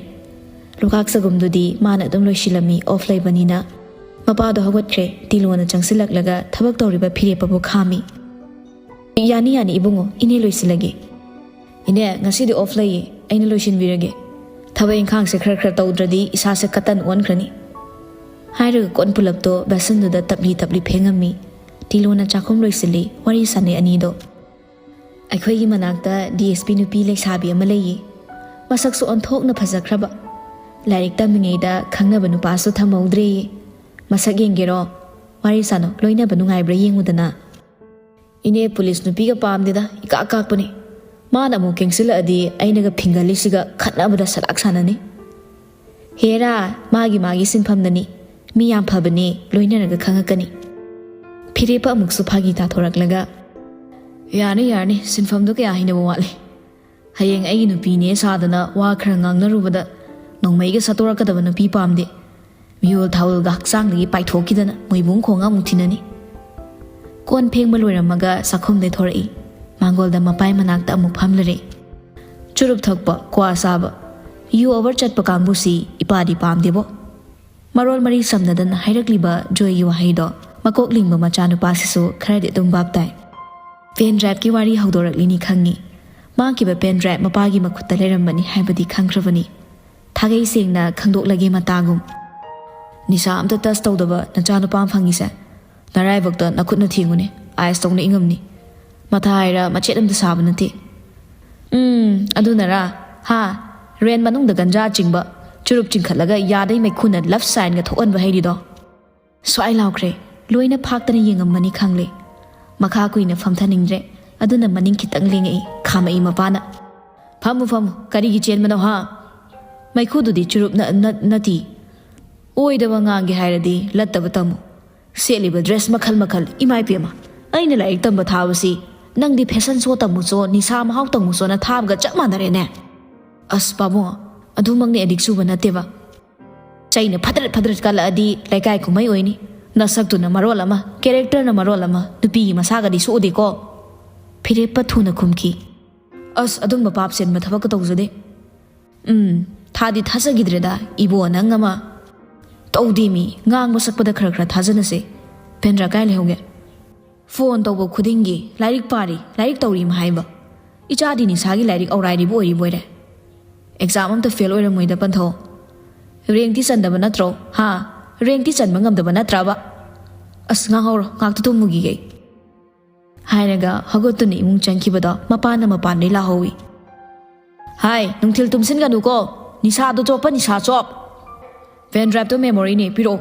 ꯂꯨꯈꯥꯛ ꯆꯒꯨꯝꯗꯨꯗꯤ ꯃꯥꯅ ꯑꯗꯨꯝ ꯂꯣꯏꯁꯤꯜꯂꯝꯃꯤ, ꯑꯣꯐ ꯂꯩꯕꯅꯤꯅ꯫ ꯃꯄꯥꯗꯣ ꯍꯧꯒꯠꯈ꯭ꯔꯦ꯫ ꯇꯤꯂꯣꯅ ꯆꯪꯁꯤꯜꯂꯛꯂꯒ ꯊꯕꯛ ꯇꯧꯔꯤꯕ ꯐꯤꯔꯦꯞꯄꯕꯨ ꯈꯥꯝꯃꯤ꯫ "ꯌꯥꯅꯤ, ꯌꯥꯅꯤ ꯏꯕꯨꯡꯉꯣ, ꯏꯅꯦ ꯂꯣꯏꯁꯤꯜꯂꯒꯦ꯫" "ꯏꯅꯦ, ꯉꯁꯤꯗꯤ ꯑꯣꯐ ꯂꯩꯌꯦ, ꯑꯩꯅ ꯂꯣꯏꯁꯤꯟꯕꯤꯔꯒꯦ꯫ ꯊꯕꯛ ꯏꯪꯈꯥꯡꯁꯦ ꯈꯔ ꯈꯔ ꯇꯧꯗ꯭ꯔꯗꯤ ꯏꯁꯥꯁꯦ ꯀꯇꯟ ꯑꯣꯟꯈ꯭ꯔꯅꯤ꯫" ꯍꯥꯏꯔꯒ ꯀꯣꯟ ꯄꯨꯂꯞꯇꯣ ꯕꯦꯁꯟꯗꯨꯗ ꯇꯞꯂꯤ ꯇꯞꯂꯤ ꯐꯦꯡꯉꯝꯃꯤ꯫ ꯇꯤꯂꯣꯅ ꯆꯥꯛꯈꯨꯝ ꯂꯣꯏꯁꯤꯜꯂꯤ, ꯋꯥꯔꯤ ꯁꯥꯟꯅꯩ ꯑꯅꯤꯗꯣ꯫ "ꯑꯩꯈꯣꯏꯒꯤ ꯃꯅꯥꯛꯇ ꯗꯤ ꯑꯦꯁ ꯄꯤ ꯅꯨꯄꯤ ꯂꯩꯁꯥꯕꯤ ꯑꯃ ꯂꯩꯌꯦ꯫ ꯃꯁꯛꯁꯨ ꯑꯣꯟꯊꯣꯛꯅ ꯐꯖꯈ꯭ꯔꯕ꯫ ꯂꯥꯏꯔꯤꯛ ꯇꯝꯃꯤꯉꯩꯗ ꯈꯪꯅꯕ ꯅꯨꯄꯥꯁꯨ ꯊꯝꯍꯧꯗ꯭ꯔꯦꯌꯦ꯫ ꯃꯁꯛ ꯌꯦꯡꯒꯦꯔꯣ? ꯋꯥꯔꯤ ꯁꯥꯅꯣ, ꯂꯣꯏꯅꯕ ꯅꯨꯡꯉꯥꯏꯕ꯭ꯔꯥ ꯌꯦꯡꯉꯨꯗꯅ꯫" "ꯏꯅꯦ, ꯄꯨꯂꯤꯁ ꯅꯨꯄꯤꯒ ꯄꯥꯝꯗꯦꯗ, ꯏꯀꯥꯛ ꯀꯥꯛꯄꯅꯤ꯫ ꯃꯥꯅ ꯑꯃꯨꯛ ꯀꯦꯡꯁꯤꯜꯂꯛꯑꯗꯤ ꯑꯩꯅꯒ ꯐꯤꯡꯒꯜꯂꯤꯁꯤꯒ ꯈꯠꯅꯕꯗ ꯁꯂꯥꯛ ꯁꯥꯟꯅꯅꯤ꯫" ꯍꯦꯔꯥ, ꯃꯥꯒꯤ ꯃꯥꯒꯤ ꯁꯤꯟꯐꯝꯗꯅꯤ꯫ ꯃꯤ ꯌꯥꯝ ꯐꯕꯅꯦ, ꯂꯣꯏꯅꯔꯒ ꯈꯪꯉꯛꯀꯅꯤ꯫ ꯐꯤꯔꯦꯞꯄ ꯑꯃꯨꯛꯁꯨ ꯐꯥꯒꯤ ꯇꯥꯊꯣꯔꯛꯂꯒ, "ꯌꯥꯔꯅꯤ, ꯌꯥꯔꯅꯤ, ꯁꯤꯟꯐꯝꯗꯣ ꯀꯌꯥ ꯍꯩꯅꯕ ꯋꯥꯠꯂꯤ꯫ ꯍꯌꯦꯡ ꯑꯩꯒꯤ ꯅꯨꯄꯤꯅꯦ ꯁꯥꯗꯅ ꯋꯥ ꯈꯔ ꯉꯥꯡꯅꯔꯨꯕꯗ ꯅꯣꯡꯃꯩꯒ ꯁꯠꯇꯣꯔꯛꯀꯗꯕ ꯅꯨꯄꯤ ꯄꯥꯝꯗꯦ꯫ ꯃꯤꯔꯣꯜ ꯊꯥꯎꯔꯣꯜꯒ ꯍꯛꯆꯥꯡꯗꯒꯤ ꯄꯥꯏꯊꯣꯛꯈꯤꯗꯅ ꯃꯣꯏꯕꯨꯡ ꯈꯣꯡꯒ ꯑꯃꯨꯛ ꯊꯤꯅꯅꯤ꯫" ꯀꯣꯟ ꯐꯦꯡꯕ ꯂꯣꯏꯔꯝꯃꯒ ꯆꯥꯛꯈꯨꯝꯗꯩ ꯊꯣꯔꯛꯏ꯫ ꯃꯥꯡꯒꯣꯜꯗ ꯃꯄꯥꯏ ꯃꯅꯥꯛꯇ ꯑꯃꯨꯛ ꯐꯝꯂꯔꯦ꯫ ꯆꯨꯔꯨꯞ ꯊꯛꯄ, ꯀ꯭ꯋꯥ ꯆꯥꯕ, ꯌꯨ ꯑꯣꯚꯔ ꯆꯠꯄ ꯀꯥꯡꯕꯨꯁꯤ ꯏꯄꯥꯗꯤ ꯄꯥꯝꯗꯦꯕꯣ꯫ ꯃꯔꯣꯜ ꯃꯔꯤ ꯁꯝꯅꯗꯅ ꯍꯥꯏꯔꯛꯂꯤꯕ ꯖꯣꯏꯒꯤ ꯋꯥꯍꯩꯗꯣ ꯃꯀꯣꯛ ꯂꯤꯡꯕ ꯃꯆꯥꯅꯨꯄꯥꯁꯤꯁꯨ ꯈꯔꯗꯤ ꯑꯗꯨꯝ ꯚꯥꯞ ꯇꯥꯏ꯫ ꯄꯦꯟ ꯗ꯭ꯔꯥꯏꯚꯀꯤ ꯋꯥꯔꯤ ꯍꯧꯗꯣꯔꯛꯂꯤꯅꯤ ꯈꯪꯉꯤ꯫ ꯃꯥꯡꯈꯤꯕ ꯄꯦꯟ ꯗ꯭ꯔꯥꯏꯚ ꯃꯄꯥꯒꯤ ꯃꯈꯨꯠꯇ ꯂꯩꯔꯝꯕꯅꯤ ꯍꯥꯏꯕꯗꯤ ꯈꯪꯈ꯭ꯔꯕꯅꯤ꯫ ꯊꯥꯒꯩ ꯁꯦꯡꯅ ꯈꯪꯗꯣꯛꯂꯒꯦ ꯃꯇꯥꯒꯨꯝ꯫ ꯅꯤꯁꯥ ꯑꯝꯇ ꯇꯁ ꯇꯧꯗꯕ ꯅꯆꯥꯅꯨꯄꯥ ꯑꯃ ꯐꯪꯉꯤꯁꯦ ꯅꯔꯥꯏꯕꯛꯇ ꯅꯈꯨꯠꯅ ꯊꯦꯡꯉꯨꯅꯦ꯫ ꯑꯥꯏꯁ ꯇꯧꯅ ꯏꯉꯝꯅꯤ꯫ ꯃꯊꯥ ꯍꯥꯏꯔ ꯃꯆꯦꯠ ꯑꯝꯇ ꯁꯥꯕ ꯅꯠꯇꯦ꯫ ꯎꯝ, ꯑꯗꯨꯅꯔꯥ? ꯍꯥ? ꯔꯦꯟ ꯃꯅꯨꯡꯗ ꯒꯟꯖꯥ ꯆꯤꯡꯕ, ꯆꯨꯔꯨꯞ ꯆꯤꯡꯈꯠꯂꯒ ꯌꯥꯗꯩ ꯃꯩꯈꯨꯅ ꯂꯞ ꯁꯥꯏꯟꯒ ꯊꯣꯛꯍꯟꯕ ꯍꯩꯔꯤꯗꯣ? ꯁ꯭ꯋꯥꯏ ꯂꯥꯎꯈ꯭ꯔꯦ꯫ ꯂꯣꯏꯅ ꯐꯥꯛꯇꯅ ꯌꯦꯡꯉꯝꯃꯅꯤ ꯈꯪꯂꯦ꯫ ꯃꯈꯥ ꯀꯨꯏꯅ ꯐꯝꯊꯅꯤꯡꯗ꯭ꯔꯦ꯫ ꯑꯗꯨꯅ ꯃꯅꯤꯡ ꯈꯤꯇꯪ ꯂꯦꯡꯉꯛꯏ, ꯈꯥꯝꯃꯛꯏ ꯃꯄꯥꯅ꯫ "ꯐꯝꯃꯨ, ꯐꯝꯃꯨ꯫ ꯀꯔꯤꯒꯤ ꯆꯦꯟꯕꯅꯣ, ꯍꯥ? ꯃꯩꯈꯨꯗꯨꯗꯤ ꯆꯨꯔꯨꯞꯅ ꯅꯠ-, ꯅꯠꯇꯤ꯫ ꯑꯣꯏꯗꯕ ꯉꯥꯡꯒꯦ ꯍꯥꯏꯔꯗꯤ ꯂꯠꯇꯕ ꯇꯝꯃꯨ꯫ ꯁꯦꯠꯂꯤꯕ ꯗ꯭ꯔꯦꯁ ꯃꯈꯜ ꯃꯈꯜ, ꯏꯃꯥ ꯏꯄꯦꯝꯃ꯫ ꯑꯩꯅ ꯂꯥꯏꯔꯤꯛ ꯇꯝꯕ ꯊꯥꯕꯁꯤ ꯅꯪꯗꯤ ꯐꯦꯁꯟ ꯁꯣ ꯇꯝꯃꯨ ꯆꯣ, ꯅꯤꯁꯥ ꯃꯍꯥꯎ ꯇꯝꯃꯨ ꯆꯣꯅ ꯊꯥꯕꯒ ꯆꯞ ꯃꯥꯟꯅꯔꯦꯅꯦ꯫" "ꯑꯁ ꯄꯥꯕꯨꯡ, ꯑꯗꯨꯃꯛꯅꯦ ꯑꯦꯗꯤꯛ ꯆꯨꯕ ꯅꯠꯇꯦꯕ꯫ ꯆꯩꯅ ꯐꯗ꯭ꯔꯠ ꯐꯗ꯭ꯔꯠ ꯀꯜꯂꯛꯑꯗꯤ ꯂꯩꯀꯥꯏ ꯀꯨꯝꯍꯩ ꯑꯣꯏꯅꯤ꯫ ꯅꯁꯛꯇꯨꯅ ꯃꯔꯣꯜ ꯑꯃ, ꯀꯦꯔꯦꯛꯇꯔꯅ ꯃꯔꯣꯜ ꯑꯃ, ꯅꯨꯄꯤꯒꯤ ꯃꯁꯥꯒꯗꯤ ꯁꯣꯛꯑꯗꯦꯀꯣ꯫" ꯐꯤꯔꯦꯞꯄ ꯊꯨꯅ ꯈꯨꯝꯈꯤ꯫ "ꯑꯁ, ꯑꯗꯨꯝꯕ ꯄꯥꯞ ꯆꯦꯟꯕ ꯊꯕꯛꯀ ꯇꯧꯖꯗꯦ꯫" "ꯎꯝ, ꯊꯥꯗꯤ ꯊꯥꯖꯈꯤꯗ꯭ꯔꯦꯗ, ꯏꯕꯣ ꯅꯪ ꯑꯃ꯫ ꯇꯧꯗꯦ ꯃꯤ, ꯉꯥꯡꯕ ꯁꯛꯄꯗ ꯈꯔ ꯈꯔ ꯊꯥꯖꯅꯁꯦ꯫ ꯄꯦꯟꯗ꯭ꯔ ꯀꯥꯏ ꯂꯩꯍꯧꯒꯦ?" "ꯐꯣꯟ ꯇꯧꯕ ꯈꯨꯗꯤꯡꯒꯤ ꯂꯥꯏꯔꯤꯛ ꯄꯥꯔꯤ, ꯂꯥꯏꯔꯤꯛ ꯇꯧꯔꯤ ꯑꯃ ꯍꯥꯏꯕ꯫ ꯏꯆꯥꯗꯤ ꯅꯤꯁꯥꯒꯤ ꯂꯥꯏꯔꯤꯛ ꯑꯧꯔꯥꯏꯔꯤꯕꯨ ꯑꯣꯏꯔꯤꯕ ꯑꯣꯏꯔꯦ꯫ ꯑꯦꯛꯖꯥꯝ ꯑꯝꯇ ꯐꯦꯜ ꯑꯣꯏꯔꯝꯃꯣꯏꯗ ꯄꯟꯊꯧ꯫ ꯔꯦꯡꯇꯤ ꯆꯟꯗꯕ ꯅꯠꯇ꯭ꯔꯣ? ꯍꯥ? ꯔꯦꯡꯇꯤ ꯆꯟꯕ ꯉꯝꯗꯕ ꯅꯠꯇ꯭ꯔꯕ? ꯑꯁ, ꯉꯥꯡꯍꯧꯔꯣ, ꯉꯥꯛꯇ ꯇꯨꯝꯃꯨꯈꯤꯒꯦ ꯑꯩ꯫" ꯍꯥꯏꯔꯒ ꯍꯧꯒꯠꯇꯨꯅ ꯏꯃꯨꯡ ꯆꯪꯈꯤꯕꯗꯣ ꯃꯄꯥꯅ ꯃꯄꯥꯟꯗꯩ ꯂꯥꯍꯧꯋꯤ꯫ "ꯍꯥꯏ, ꯅꯨꯡꯊꯤꯜ ꯇꯨꯝꯁꯤꯟꯒꯅꯨꯀꯣ꯫ ꯅꯤꯁꯥꯗꯣ ꯆꯣꯞꯄ ꯅꯤꯁꯥ ꯆꯣꯞ꯫ ꯄꯦꯟ ꯗ꯭ꯔꯥꯏꯚꯇꯣ ꯃꯦꯃꯣꯔꯤꯅꯦ, ꯄꯤꯔꯛꯑꯣ꯫"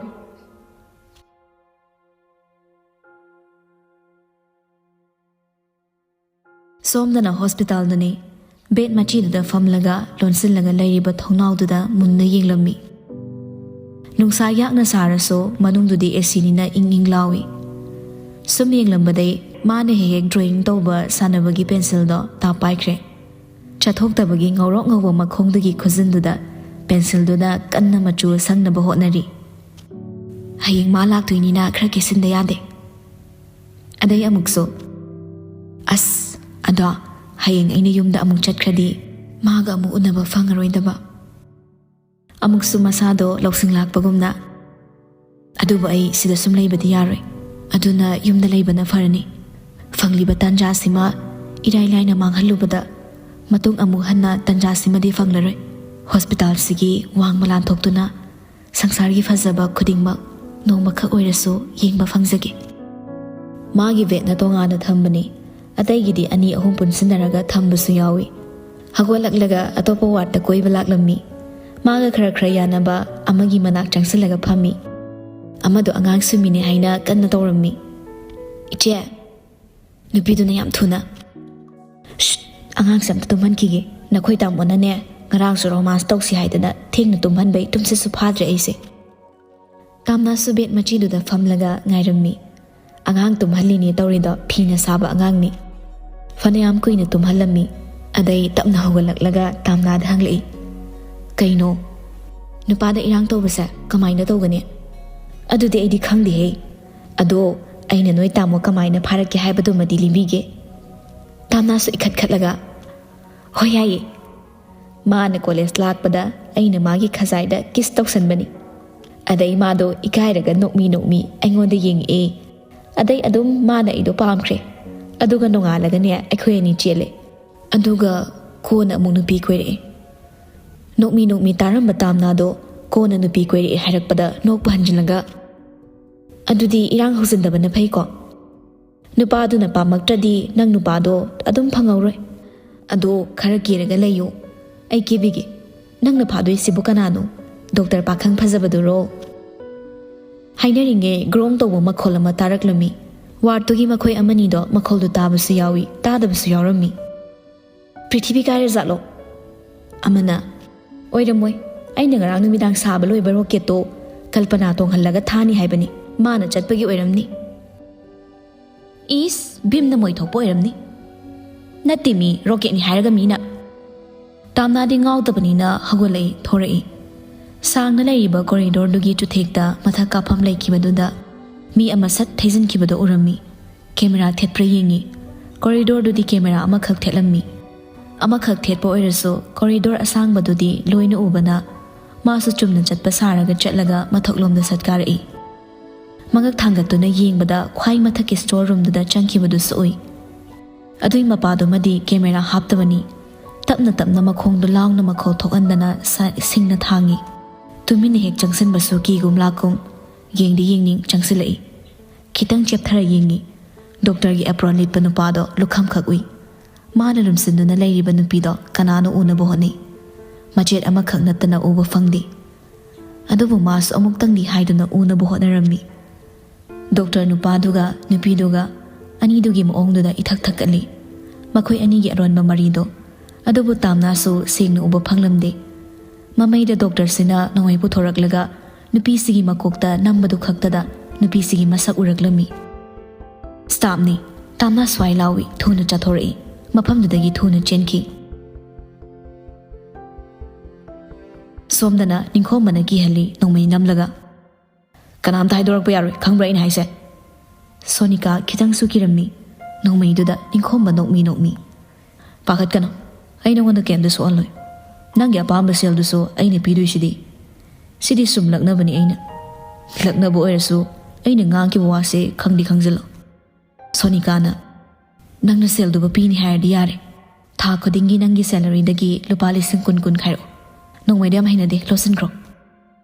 ꯁꯣꯝꯗꯅ ꯍꯣꯁꯄꯤꯇꯥꯜꯗꯅꯤ꯫ ꯕꯦꯗ ꯃꯆꯤꯗꯨꯗ ꯐꯝꯂꯒ ꯂꯣꯟꯁꯤꯜꯂꯒ ꯂꯩꯔꯤꯕ ꯊꯣꯡꯅꯥꯎꯗꯨꯗ ꯃꯨꯟꯅ ꯌꯦꯡꯂꯝꯃꯤ꯫ ꯅꯨꯡꯁꯥ ꯌꯥꯛꯅ ꯁꯥꯔꯁꯨ ꯃꯅꯨꯡꯗꯨꯗꯤ ꯑꯦ ꯁꯤꯅꯤꯅ ꯏꯪ ꯏꯪ ꯂꯥꯎꯏ꯫ ꯁꯨꯝ ꯌꯦꯡꯂꯝꯕꯗꯩ ꯃꯥꯅ ꯍꯦꯛ ꯍꯦꯛ ꯗ꯭ꯔꯣꯌꯤꯡ ꯇꯧꯕ ꯁꯥꯟꯅꯕꯒꯤ ꯄꯦꯟꯁꯤꯜꯗꯣ ꯇꯥꯞ ꯄꯥꯏꯈ꯭ꯔꯦ꯫ ꯆꯠꯊꯣꯛꯇꯕꯒꯤ ꯉꯧꯔꯣꯛ ꯉꯧꯕ ꯃꯈꯣꯡꯗꯨꯒꯤ ꯈꯨꯖꯤꯟꯗꯨꯗ ꯄꯦꯟꯁꯤꯜꯗꯨꯅ ꯀꯟꯅ ꯃꯆꯨ ꯁꯪꯅꯕ ꯍꯣꯠꯅꯔꯤ꯫ ꯍꯌꯦꯡ ꯃꯥ ꯂꯥꯛꯇꯣꯏꯅꯤꯅ ꯈꯔ ꯀꯦꯁꯤꯟꯗ ꯌꯥꯗꯦ꯫ ꯑꯗꯩ ꯑꯃꯨꯛꯁꯨ, "ꯑꯁ, ꯑꯗꯣ ꯍꯌꯦꯡ ꯑꯩꯅ ꯌꯨꯝꯗ ꯑꯃꯨꯛ ꯆꯠꯈ꯭ꯔꯗꯤ ꯃꯥꯒ ꯑꯃꯨꯛ ꯎꯅꯕ ꯐꯪꯉꯔꯣꯏꯗꯕ"꯫ ꯑꯃꯨꯛꯁꯨ ꯃꯁꯥꯗꯣ ꯂꯧꯁꯤꯡ ꯂꯥꯛꯄꯒꯨꯝꯅ, "ꯑꯗꯨꯕꯨ ꯑꯩ ꯁꯤꯗ ꯁꯨꯝ ꯂꯩꯕꯗꯤ ꯌꯥꯔꯣꯏ, ꯑꯗꯨꯅ ꯌꯨꯝꯗ ꯂꯩꯕꯅ ꯐꯔꯅꯤ꯫ ꯐꯪꯂꯤꯕ ꯇꯥꯟꯖꯥꯁꯤꯃ ꯏꯔꯥꯏ ꯂꯥꯏꯅ ꯃꯥꯡꯍꯜꯂꯨꯕꯗ ꯃꯇꯨꯡ ꯑꯃꯨꯛ ꯍꯟꯅ ꯇꯥꯟꯖꯥꯁꯤꯃꯗꯤ ꯐꯪꯂꯔꯣꯏ꯫ ꯍꯣꯁꯄꯤꯇꯥꯜꯁꯤꯒꯤ ꯋꯥꯡꯃ ꯂꯥꯟꯊꯣꯛꯇꯨꯅ ꯁꯪꯁꯥꯔꯒꯤ ꯐꯖꯕ ꯈꯨꯗꯤꯡꯃꯛ ꯅꯣꯡꯃꯈꯛ ꯑꯣꯏꯔꯁꯨ ꯌꯦꯡꯕ ꯐꯪꯖꯒꯦ"꯫ ꯃꯥꯒꯤ ꯕꯦꯗꯅ ꯇꯣꯉꯥꯟꯅ ꯊꯝꯕꯅꯤ, ꯑꯇꯩꯒꯤꯗꯤ ꯑꯅꯤ ꯑꯍꯨꯝ ꯄꯨꯟꯁꯤꯟꯅꯔꯒ ꯊꯝꯕꯁꯨ ꯌꯥꯎꯏ꯫ ꯍꯧꯒꯠꯂꯛꯂꯒ ꯑꯇꯣꯞꯄ ꯋꯥꯔꯗꯇ ꯀꯣꯏꯕ ꯂꯥꯛꯂꯝꯃꯤ꯫ ꯃꯥꯒ ꯈꯔ ꯈꯔ ꯌꯥꯅꯕ ꯑꯃꯒꯤ ꯃꯅꯥꯛ ꯆꯪꯁꯤꯜꯂꯒ ꯐꯝꯃꯤ꯫ ꯑꯃꯗꯣ ꯑꯉꯥꯡ ꯁꯨꯃꯤꯅꯦ ꯍꯥꯏꯅ ꯀꯟꯅ ꯇꯧꯔꯝꯃꯤ꯫ "ꯏꯆꯦ, ꯅꯨꯄꯤꯗꯨꯅ ꯌꯥꯝ ꯊꯨꯅ"꯫ "ꯁ꯭ꯠ, ꯑꯉꯥꯡꯁꯦ ꯑꯝꯇ ꯇꯨꯝꯍꯟꯈꯤꯒꯦ꯫ ꯅꯈꯣꯏ ꯇꯥꯃꯣꯅꯅꯦ, ꯉꯔꯥꯡꯁꯨ ꯔꯣꯃꯥꯟꯁ ꯇꯧꯁꯤ ꯍꯥꯏꯗꯅ ꯊꯦꯡꯅ ꯇꯨꯝꯍꯟꯕꯩ ꯇꯨꯝꯁꯤꯠꯁꯨ ꯐꯥꯗ꯭ꯔꯦ ꯑꯩꯁꯦ"꯫ ꯇꯥꯝꯅꯥꯁꯨ ꯕꯦꯗ ꯃꯆꯤꯗꯨꯗ ꯐꯝꯂꯒ ꯉꯥꯏꯔꯝꯃꯤ꯫ ꯑꯉꯥꯡ ꯇꯨꯝꯍꯜꯂꯤꯅꯦ ꯇꯧꯔꯤꯗꯣ ꯐꯤꯅ ꯁꯥꯕ ꯑꯉꯥꯡꯅꯤ꯫ ꯐꯅꯌꯥꯝ ꯀꯨꯏꯅ ꯇꯨꯝꯍꯜꯂꯝꯃꯤ꯫ ꯑꯗꯩ ꯇꯞꯅ ꯍꯧꯒꯠꯂꯛꯂꯒ ꯇꯥꯝꯅꯥꯗ ꯍꯪꯂꯛꯏ, "ꯀꯩꯅꯣ? ꯅꯨꯄꯥꯗ ꯏꯔꯥꯡ ꯇꯧꯕꯁꯦ ꯀꯃꯥꯏꯅ ꯇꯧꯒꯅꯤ?" "ꯑꯗꯨꯗꯤ ꯑꯩꯗꯤ ꯈꯪꯗꯦꯍꯦ꯫ ꯑꯗꯣ ꯑꯩꯅ ꯅꯣꯏ ꯇꯥꯃꯣ ꯀꯃꯥꯏꯅ ꯐꯥꯔꯛꯀꯦ ꯍꯥꯏꯕꯗꯨꯃꯗꯤ ꯂꯤꯕꯤꯒꯦ"꯫ ꯇꯥꯝꯅꯥꯁꯨ ꯏꯈꯠ ꯈꯠꯂꯒ, "ꯍꯣꯏ, ꯌꯥꯏꯌꯦ"꯫ ꯃꯥꯅ ꯀꯣꯂꯦꯖ ꯂꯥꯛꯄꯗ ꯑꯩꯅ ꯃꯥꯒꯤ ꯈꯖꯥꯏꯗ ꯀꯤꯁ ꯇꯧꯁꯟꯕꯅꯤ꯫ ꯑꯗꯩ ꯃꯥꯗꯣ ꯏꯀꯥꯏꯔꯒ ꯅꯣꯛꯃꯤ ꯅꯣꯛꯃꯤ ꯑꯩꯉꯣꯟꯗ ꯌꯦꯡꯉꯛꯑꯦ꯫ ꯑꯗꯩ ꯑꯗꯨꯝ ꯃꯥꯅ ꯑꯩꯗꯣ ꯄꯥꯝꯈ꯭ꯔꯦ꯫ ꯑꯗꯨꯒ ꯅꯣꯡꯉꯥꯜꯂꯒꯅꯦ ꯑꯩꯈꯣꯏ ꯑꯅꯤ ꯆꯦꯜꯂꯦ꯫ ꯑꯗꯨꯒ ꯀꯣꯟꯅ ꯑꯃꯨꯛ ꯅꯨꯄꯤ ꯀꯣꯏꯔꯛꯑꯦ꯫ ꯅꯣꯛꯃꯤ ꯅꯣꯛꯃꯤ ꯇꯥꯔꯝꯕ ꯇꯥꯝꯅꯥꯗꯣ ꯀꯣꯟꯅ ꯅꯨꯄꯤ ꯀꯣꯏꯔꯛꯑꯦ ꯍꯥꯏꯔꯛꯄꯗ ꯅꯣꯛꯄ ꯍꯟꯖꯤꯜꯂꯒ, "ꯑꯗꯨꯗꯤ ꯏꯔꯥꯡ ꯍꯧꯖꯤꯟꯗꯕꯅ ꯐꯩꯀꯣ꯫ ꯅꯨꯄꯥꯗꯨꯅ ꯄꯥꯝꯃꯛꯇ꯭ꯔꯗꯤ ꯅꯪ ꯅꯨꯄꯥꯗꯣ ꯑꯗꯨꯝ ꯐꯪꯍꯧꯔꯣꯏ꯫ ꯑꯗꯣ ꯈꯔ ꯀꯦꯔꯒ ꯂꯩꯌꯨ, ꯑꯩ ꯀꯦꯕꯤꯒꯦ꯫ ꯅꯪꯅ ꯐꯥꯗꯣꯏꯁꯤꯕꯨ ꯀꯅꯥꯅꯣ? ꯗꯣꯛꯇꯔ ꯄꯥꯈꯪ ꯐꯖꯕꯗꯨꯔꯣ?" ꯍꯥꯏꯅꯔꯤꯉꯩ ꯒ꯭ꯔꯣꯡ ꯇꯧꯕ ꯃꯈꯣꯜ ꯑꯃ ꯇꯥꯔꯛꯂꯝꯃꯤ꯫ ꯋꯥꯔꯗꯇꯨꯒꯤ ꯃꯈꯣꯏ ꯑꯃꯅꯤꯗꯣ ꯃꯈꯣꯜꯗꯨ ꯇꯥꯕꯁꯨ ꯌꯥꯎꯏ, ꯇꯥꯗꯕꯁꯨ ꯌꯥꯎꯔꯝꯃꯤ꯫ "ꯄ꯭ꯔꯤꯊꯤꯕꯤ ꯀꯥꯏꯔꯖꯥꯠꯂꯣ?" ꯑꯃꯅ, "ꯑꯣꯏꯔꯝꯃꯣꯏ, ꯑꯩꯅ ꯉꯔꯥꯡ ꯅꯨꯃꯤꯗꯥꯡ ꯁꯥꯕ ꯂꯣꯏꯕ ꯔꯣꯀꯦꯠꯇꯣ ꯀꯜꯄꯅꯥ ꯇꯣꯡꯍꯜꯂꯒ ꯊꯥꯅꯤ ꯍꯥꯏꯕꯅꯤ, ꯃꯥꯅ ꯆꯠꯄꯒꯤ ꯑꯣꯏꯔꯝꯅꯤ"꯫ "ꯏꯁ, ꯚꯤꯝꯅ ꯃꯣꯏ ꯊꯣꯛꯄ ꯑꯣꯏꯔꯝꯅꯤ"꯫ "ꯅꯠꯇꯦ ꯃꯤ, ꯔꯣꯀꯦꯠꯅꯤ ꯍꯥꯏꯔꯒ ꯃꯤꯅ"꯫ ꯇꯥꯝꯅꯥꯗꯤ ꯉꯥꯎꯗꯕꯅꯤꯅ ꯍꯧꯒꯠꯂꯛꯏ, ꯊꯣꯔꯛꯏ꯫ ꯁꯥꯡꯅ ꯂꯩꯔꯤꯕ ꯀꯣꯔꯤꯗꯣꯔꯗꯨꯒꯤ ꯆꯨꯊꯦꯛꯇ ꯃꯊꯛ ꯀꯥꯞꯐꯝ ꯂꯩꯈꯤꯕꯗꯨꯗ ꯃꯤ ꯑꯃ ꯁꯠ ꯊꯩꯖꯤꯟꯈꯤꯕꯗꯨ ꯎꯔꯝꯃꯤ꯫ ꯀꯦꯃꯦꯔꯥ ꯊꯦꯠꯄ꯭ꯔꯥ ꯌꯦꯡꯉꯤ꯫ ꯀꯣꯔꯤꯗꯣꯔꯗꯨꯗꯤ ꯀꯦꯃꯦꯔꯥ ꯑꯃꯈꯛ ꯊꯦꯠꯂꯝꯃꯤ꯫ ꯑꯃꯈꯛ ꯊꯦꯠꯄ ꯑꯣꯏꯔꯁꯨ ꯀꯣꯔꯤꯗꯣꯔ ꯑꯁꯥꯡꯕꯗꯨꯗꯤ ꯂꯣꯏꯅ ꯎꯕꯅ ꯃꯥꯁꯨ ꯆꯨꯝꯅ ꯆꯠꯄ ꯁꯥꯔꯒ ꯆꯠꯂꯒ ꯃꯊꯛꯂꯣꯝꯗ ꯁꯠ ꯀꯥꯔꯛꯏ꯫ ꯃꯉꯛ ꯊꯥꯡꯒꯠꯇꯨꯅ ꯌꯦꯡꯕꯗ ꯈ꯭ꯋꯥꯏ ꯃꯊꯛꯀꯤ ꯁ꯭ꯇꯣꯔ ꯔꯨꯝꯗꯨꯗ ꯆꯪꯈꯤꯕꯗꯨꯁꯨ ꯎꯏ꯫ ꯑꯗꯨꯏ ꯃꯄꯥꯗꯨꯃꯗꯤ ꯀꯦꯃꯦꯔꯥ ꯍꯥꯞꯇꯕꯅꯤ꯫ ꯇꯞꯅ ꯇꯞꯅ ꯃꯈꯣꯡꯗꯨ ꯂꯥꯎꯅ ꯃꯈꯣꯜ ꯊꯣꯛꯍꯟꯗꯅ ꯁ-, ꯁꯤꯡꯅ ꯊꯥꯡꯉꯤ꯫ ꯇꯨꯃꯤꯟꯅ ꯍꯦꯛ ꯆꯪꯁꯤꯟꯕꯁꯨ ꯀꯤꯒꯨꯝ ꯂꯥꯛꯀꯨꯝ꯫ ꯌꯦꯡꯗꯤ ꯌꯦꯡꯅꯤꯡ ꯆꯪꯁꯤꯜꯂꯛꯏ꯫ ꯈꯤꯇꯪ ꯆꯦꯞꯊꯔ ꯌꯦꯡꯉꯤ꯫ ꯗꯣꯛꯇꯔꯒꯤ ꯑꯦꯄ꯭ꯔꯣꯟ ꯂꯤꯠꯄ ꯅꯨꯄꯥꯗꯣ ꯂꯨꯈꯝꯈꯛ ꯎꯏ꯫ ꯃꯥꯅ ꯂꯨꯝꯁꯤꯟꯗꯨꯅ ꯂꯩꯔꯤꯕ ꯅꯨꯄꯤꯗꯣ ꯀꯅꯥꯅꯣ ꯎꯅꯕ ꯍꯣꯠꯅꯩ꯫ ꯃꯆꯦꯠ ꯑꯃꯈꯛ ꯅꯠꯇꯅ ꯎꯕ ꯐꯪꯗꯦ꯫ ꯑꯗꯨꯕꯨ ꯃꯥꯁꯨ ꯑꯃꯨꯛꯇꯪꯗꯤ ꯍꯥꯏꯗꯨꯅ ꯎꯅꯕ ꯍꯣꯠꯅꯔꯝꯃꯤ꯫ ꯗꯣꯛꯇꯔ ꯅꯨꯄꯥꯗꯨꯒ ꯅꯨꯄꯤꯗꯨꯒ ꯑꯅꯤꯗꯨꯒꯤ ꯃꯑꯣꯡꯗꯨꯗ ꯏꯊꯛ ꯊꯛꯀꯠꯂꯤ꯫ ꯃꯈꯣꯏ ꯑꯅꯤꯒꯤ ꯑꯔꯣꯟꯕ ꯃꯔꯤꯗꯣ꯫ ꯑꯗꯨꯕꯨ ꯇꯥꯝꯅꯥꯁꯨ ꯁꯦꯡꯅ ꯎꯕ ꯐꯪꯂꯝꯗꯦ꯫ ꯃꯃꯩꯗ ꯗꯣꯛꯇꯔꯁꯤꯅ ꯅꯣꯡꯃꯩ ꯄꯨꯊꯣꯔꯛꯂꯒ ꯅꯨꯄꯤꯁꯤꯒꯤ ꯃꯀꯣꯛꯇ ꯅꯝꯕꯗꯨ ꯈꯛꯇꯗ ꯅꯨꯄꯤꯁꯤꯒꯤ ꯃꯁꯛ ꯎꯔꯛꯂꯝꯃꯤ꯫ "ꯁ꯭ꯇꯥꯞꯅꯤ!" ꯇꯥꯝꯅꯥ ꯁ꯭ꯋꯥꯏ ꯂꯥꯎꯏ, ꯊꯨꯅ ꯆꯠꯊꯣꯔꯛꯏ꯫ ꯃꯐꯝꯗꯨꯗꯒꯤ ꯊꯨꯅ ꯆꯦꯟꯈꯤ꯫ ꯁꯣꯝꯗꯅ ꯅꯤꯡꯈꯣꯝꯕꯅ ꯀꯤꯍꯜꯂꯤ, ꯅꯣꯡꯃꯩ ꯅꯝꯂꯒ꯫ "ꯀꯅꯥꯝꯇ ꯍꯥꯏꯗꯣꯔꯛꯄ ꯌꯥꯔꯣꯏ, ꯈꯪꯕ꯭ꯔꯥ ꯑꯩꯅ ꯍꯥꯏꯁꯦ?" ꯁꯣꯅꯤꯀꯥ ꯈꯤꯇꯪꯁꯨ ꯀꯤꯔꯝꯃꯤ꯫ ꯅꯣꯡꯃꯩꯗꯨꯗ ꯅꯤꯡꯈꯣꯝꯕ ꯅꯣꯛꯃꯤ ꯅꯣꯛꯃꯤ꯫ "ꯄꯥꯈꯠꯀꯅꯨ, ꯑꯩ ꯅꯉꯣꯟꯗ ꯀꯩꯝꯇ ꯁꯣꯛꯍꯜꯂꯣꯏ꯫ ꯅꯪꯒꯤ ꯑꯄꯥꯝꯕ ꯁꯦꯜꯗꯨꯁꯨ ꯑꯩꯅ ꯄꯤꯗꯣꯏꯁꯤꯗꯤ꯫ ꯁꯤꯗꯤ ꯁꯨꯝ ꯂꯛꯅꯕꯅꯤ ꯑꯩꯅ꯫ ꯂꯛꯅꯕ ꯑꯣꯏꯔꯁꯨ ꯑꯩꯅ ꯉꯥꯡꯈꯤꯕ ꯋꯥꯁꯦ ꯈꯪꯗꯤ ꯈꯪꯖꯤꯜꯂꯣ"꯫ ꯁꯣꯅꯤꯀꯥꯅ, "ꯅꯪꯅ ꯁꯦꯜꯗꯨꯕꯨ ꯄꯤꯅꯤ ꯍꯥꯏꯔꯗꯤ ꯌꯥꯔꯦ꯫ ꯊꯥ ꯈꯨꯗꯤꯡꯒꯤ ꯅꯪꯒꯤ ꯁꯦꯂꯔꯤꯗꯒꯤ ꯂꯨꯄꯥ ꯂꯤꯁꯤꯡ ꯀꯨꯟ ꯀꯨꯟ ꯈꯥꯏꯔꯛꯑꯣ꯫ ꯅꯣꯡꯃꯩꯗꯣ ꯌꯥꯝ ꯍꯩꯅꯗꯦ, ꯂꯣꯠꯁꯤꯟꯈ꯭ꯔꯣ"꯫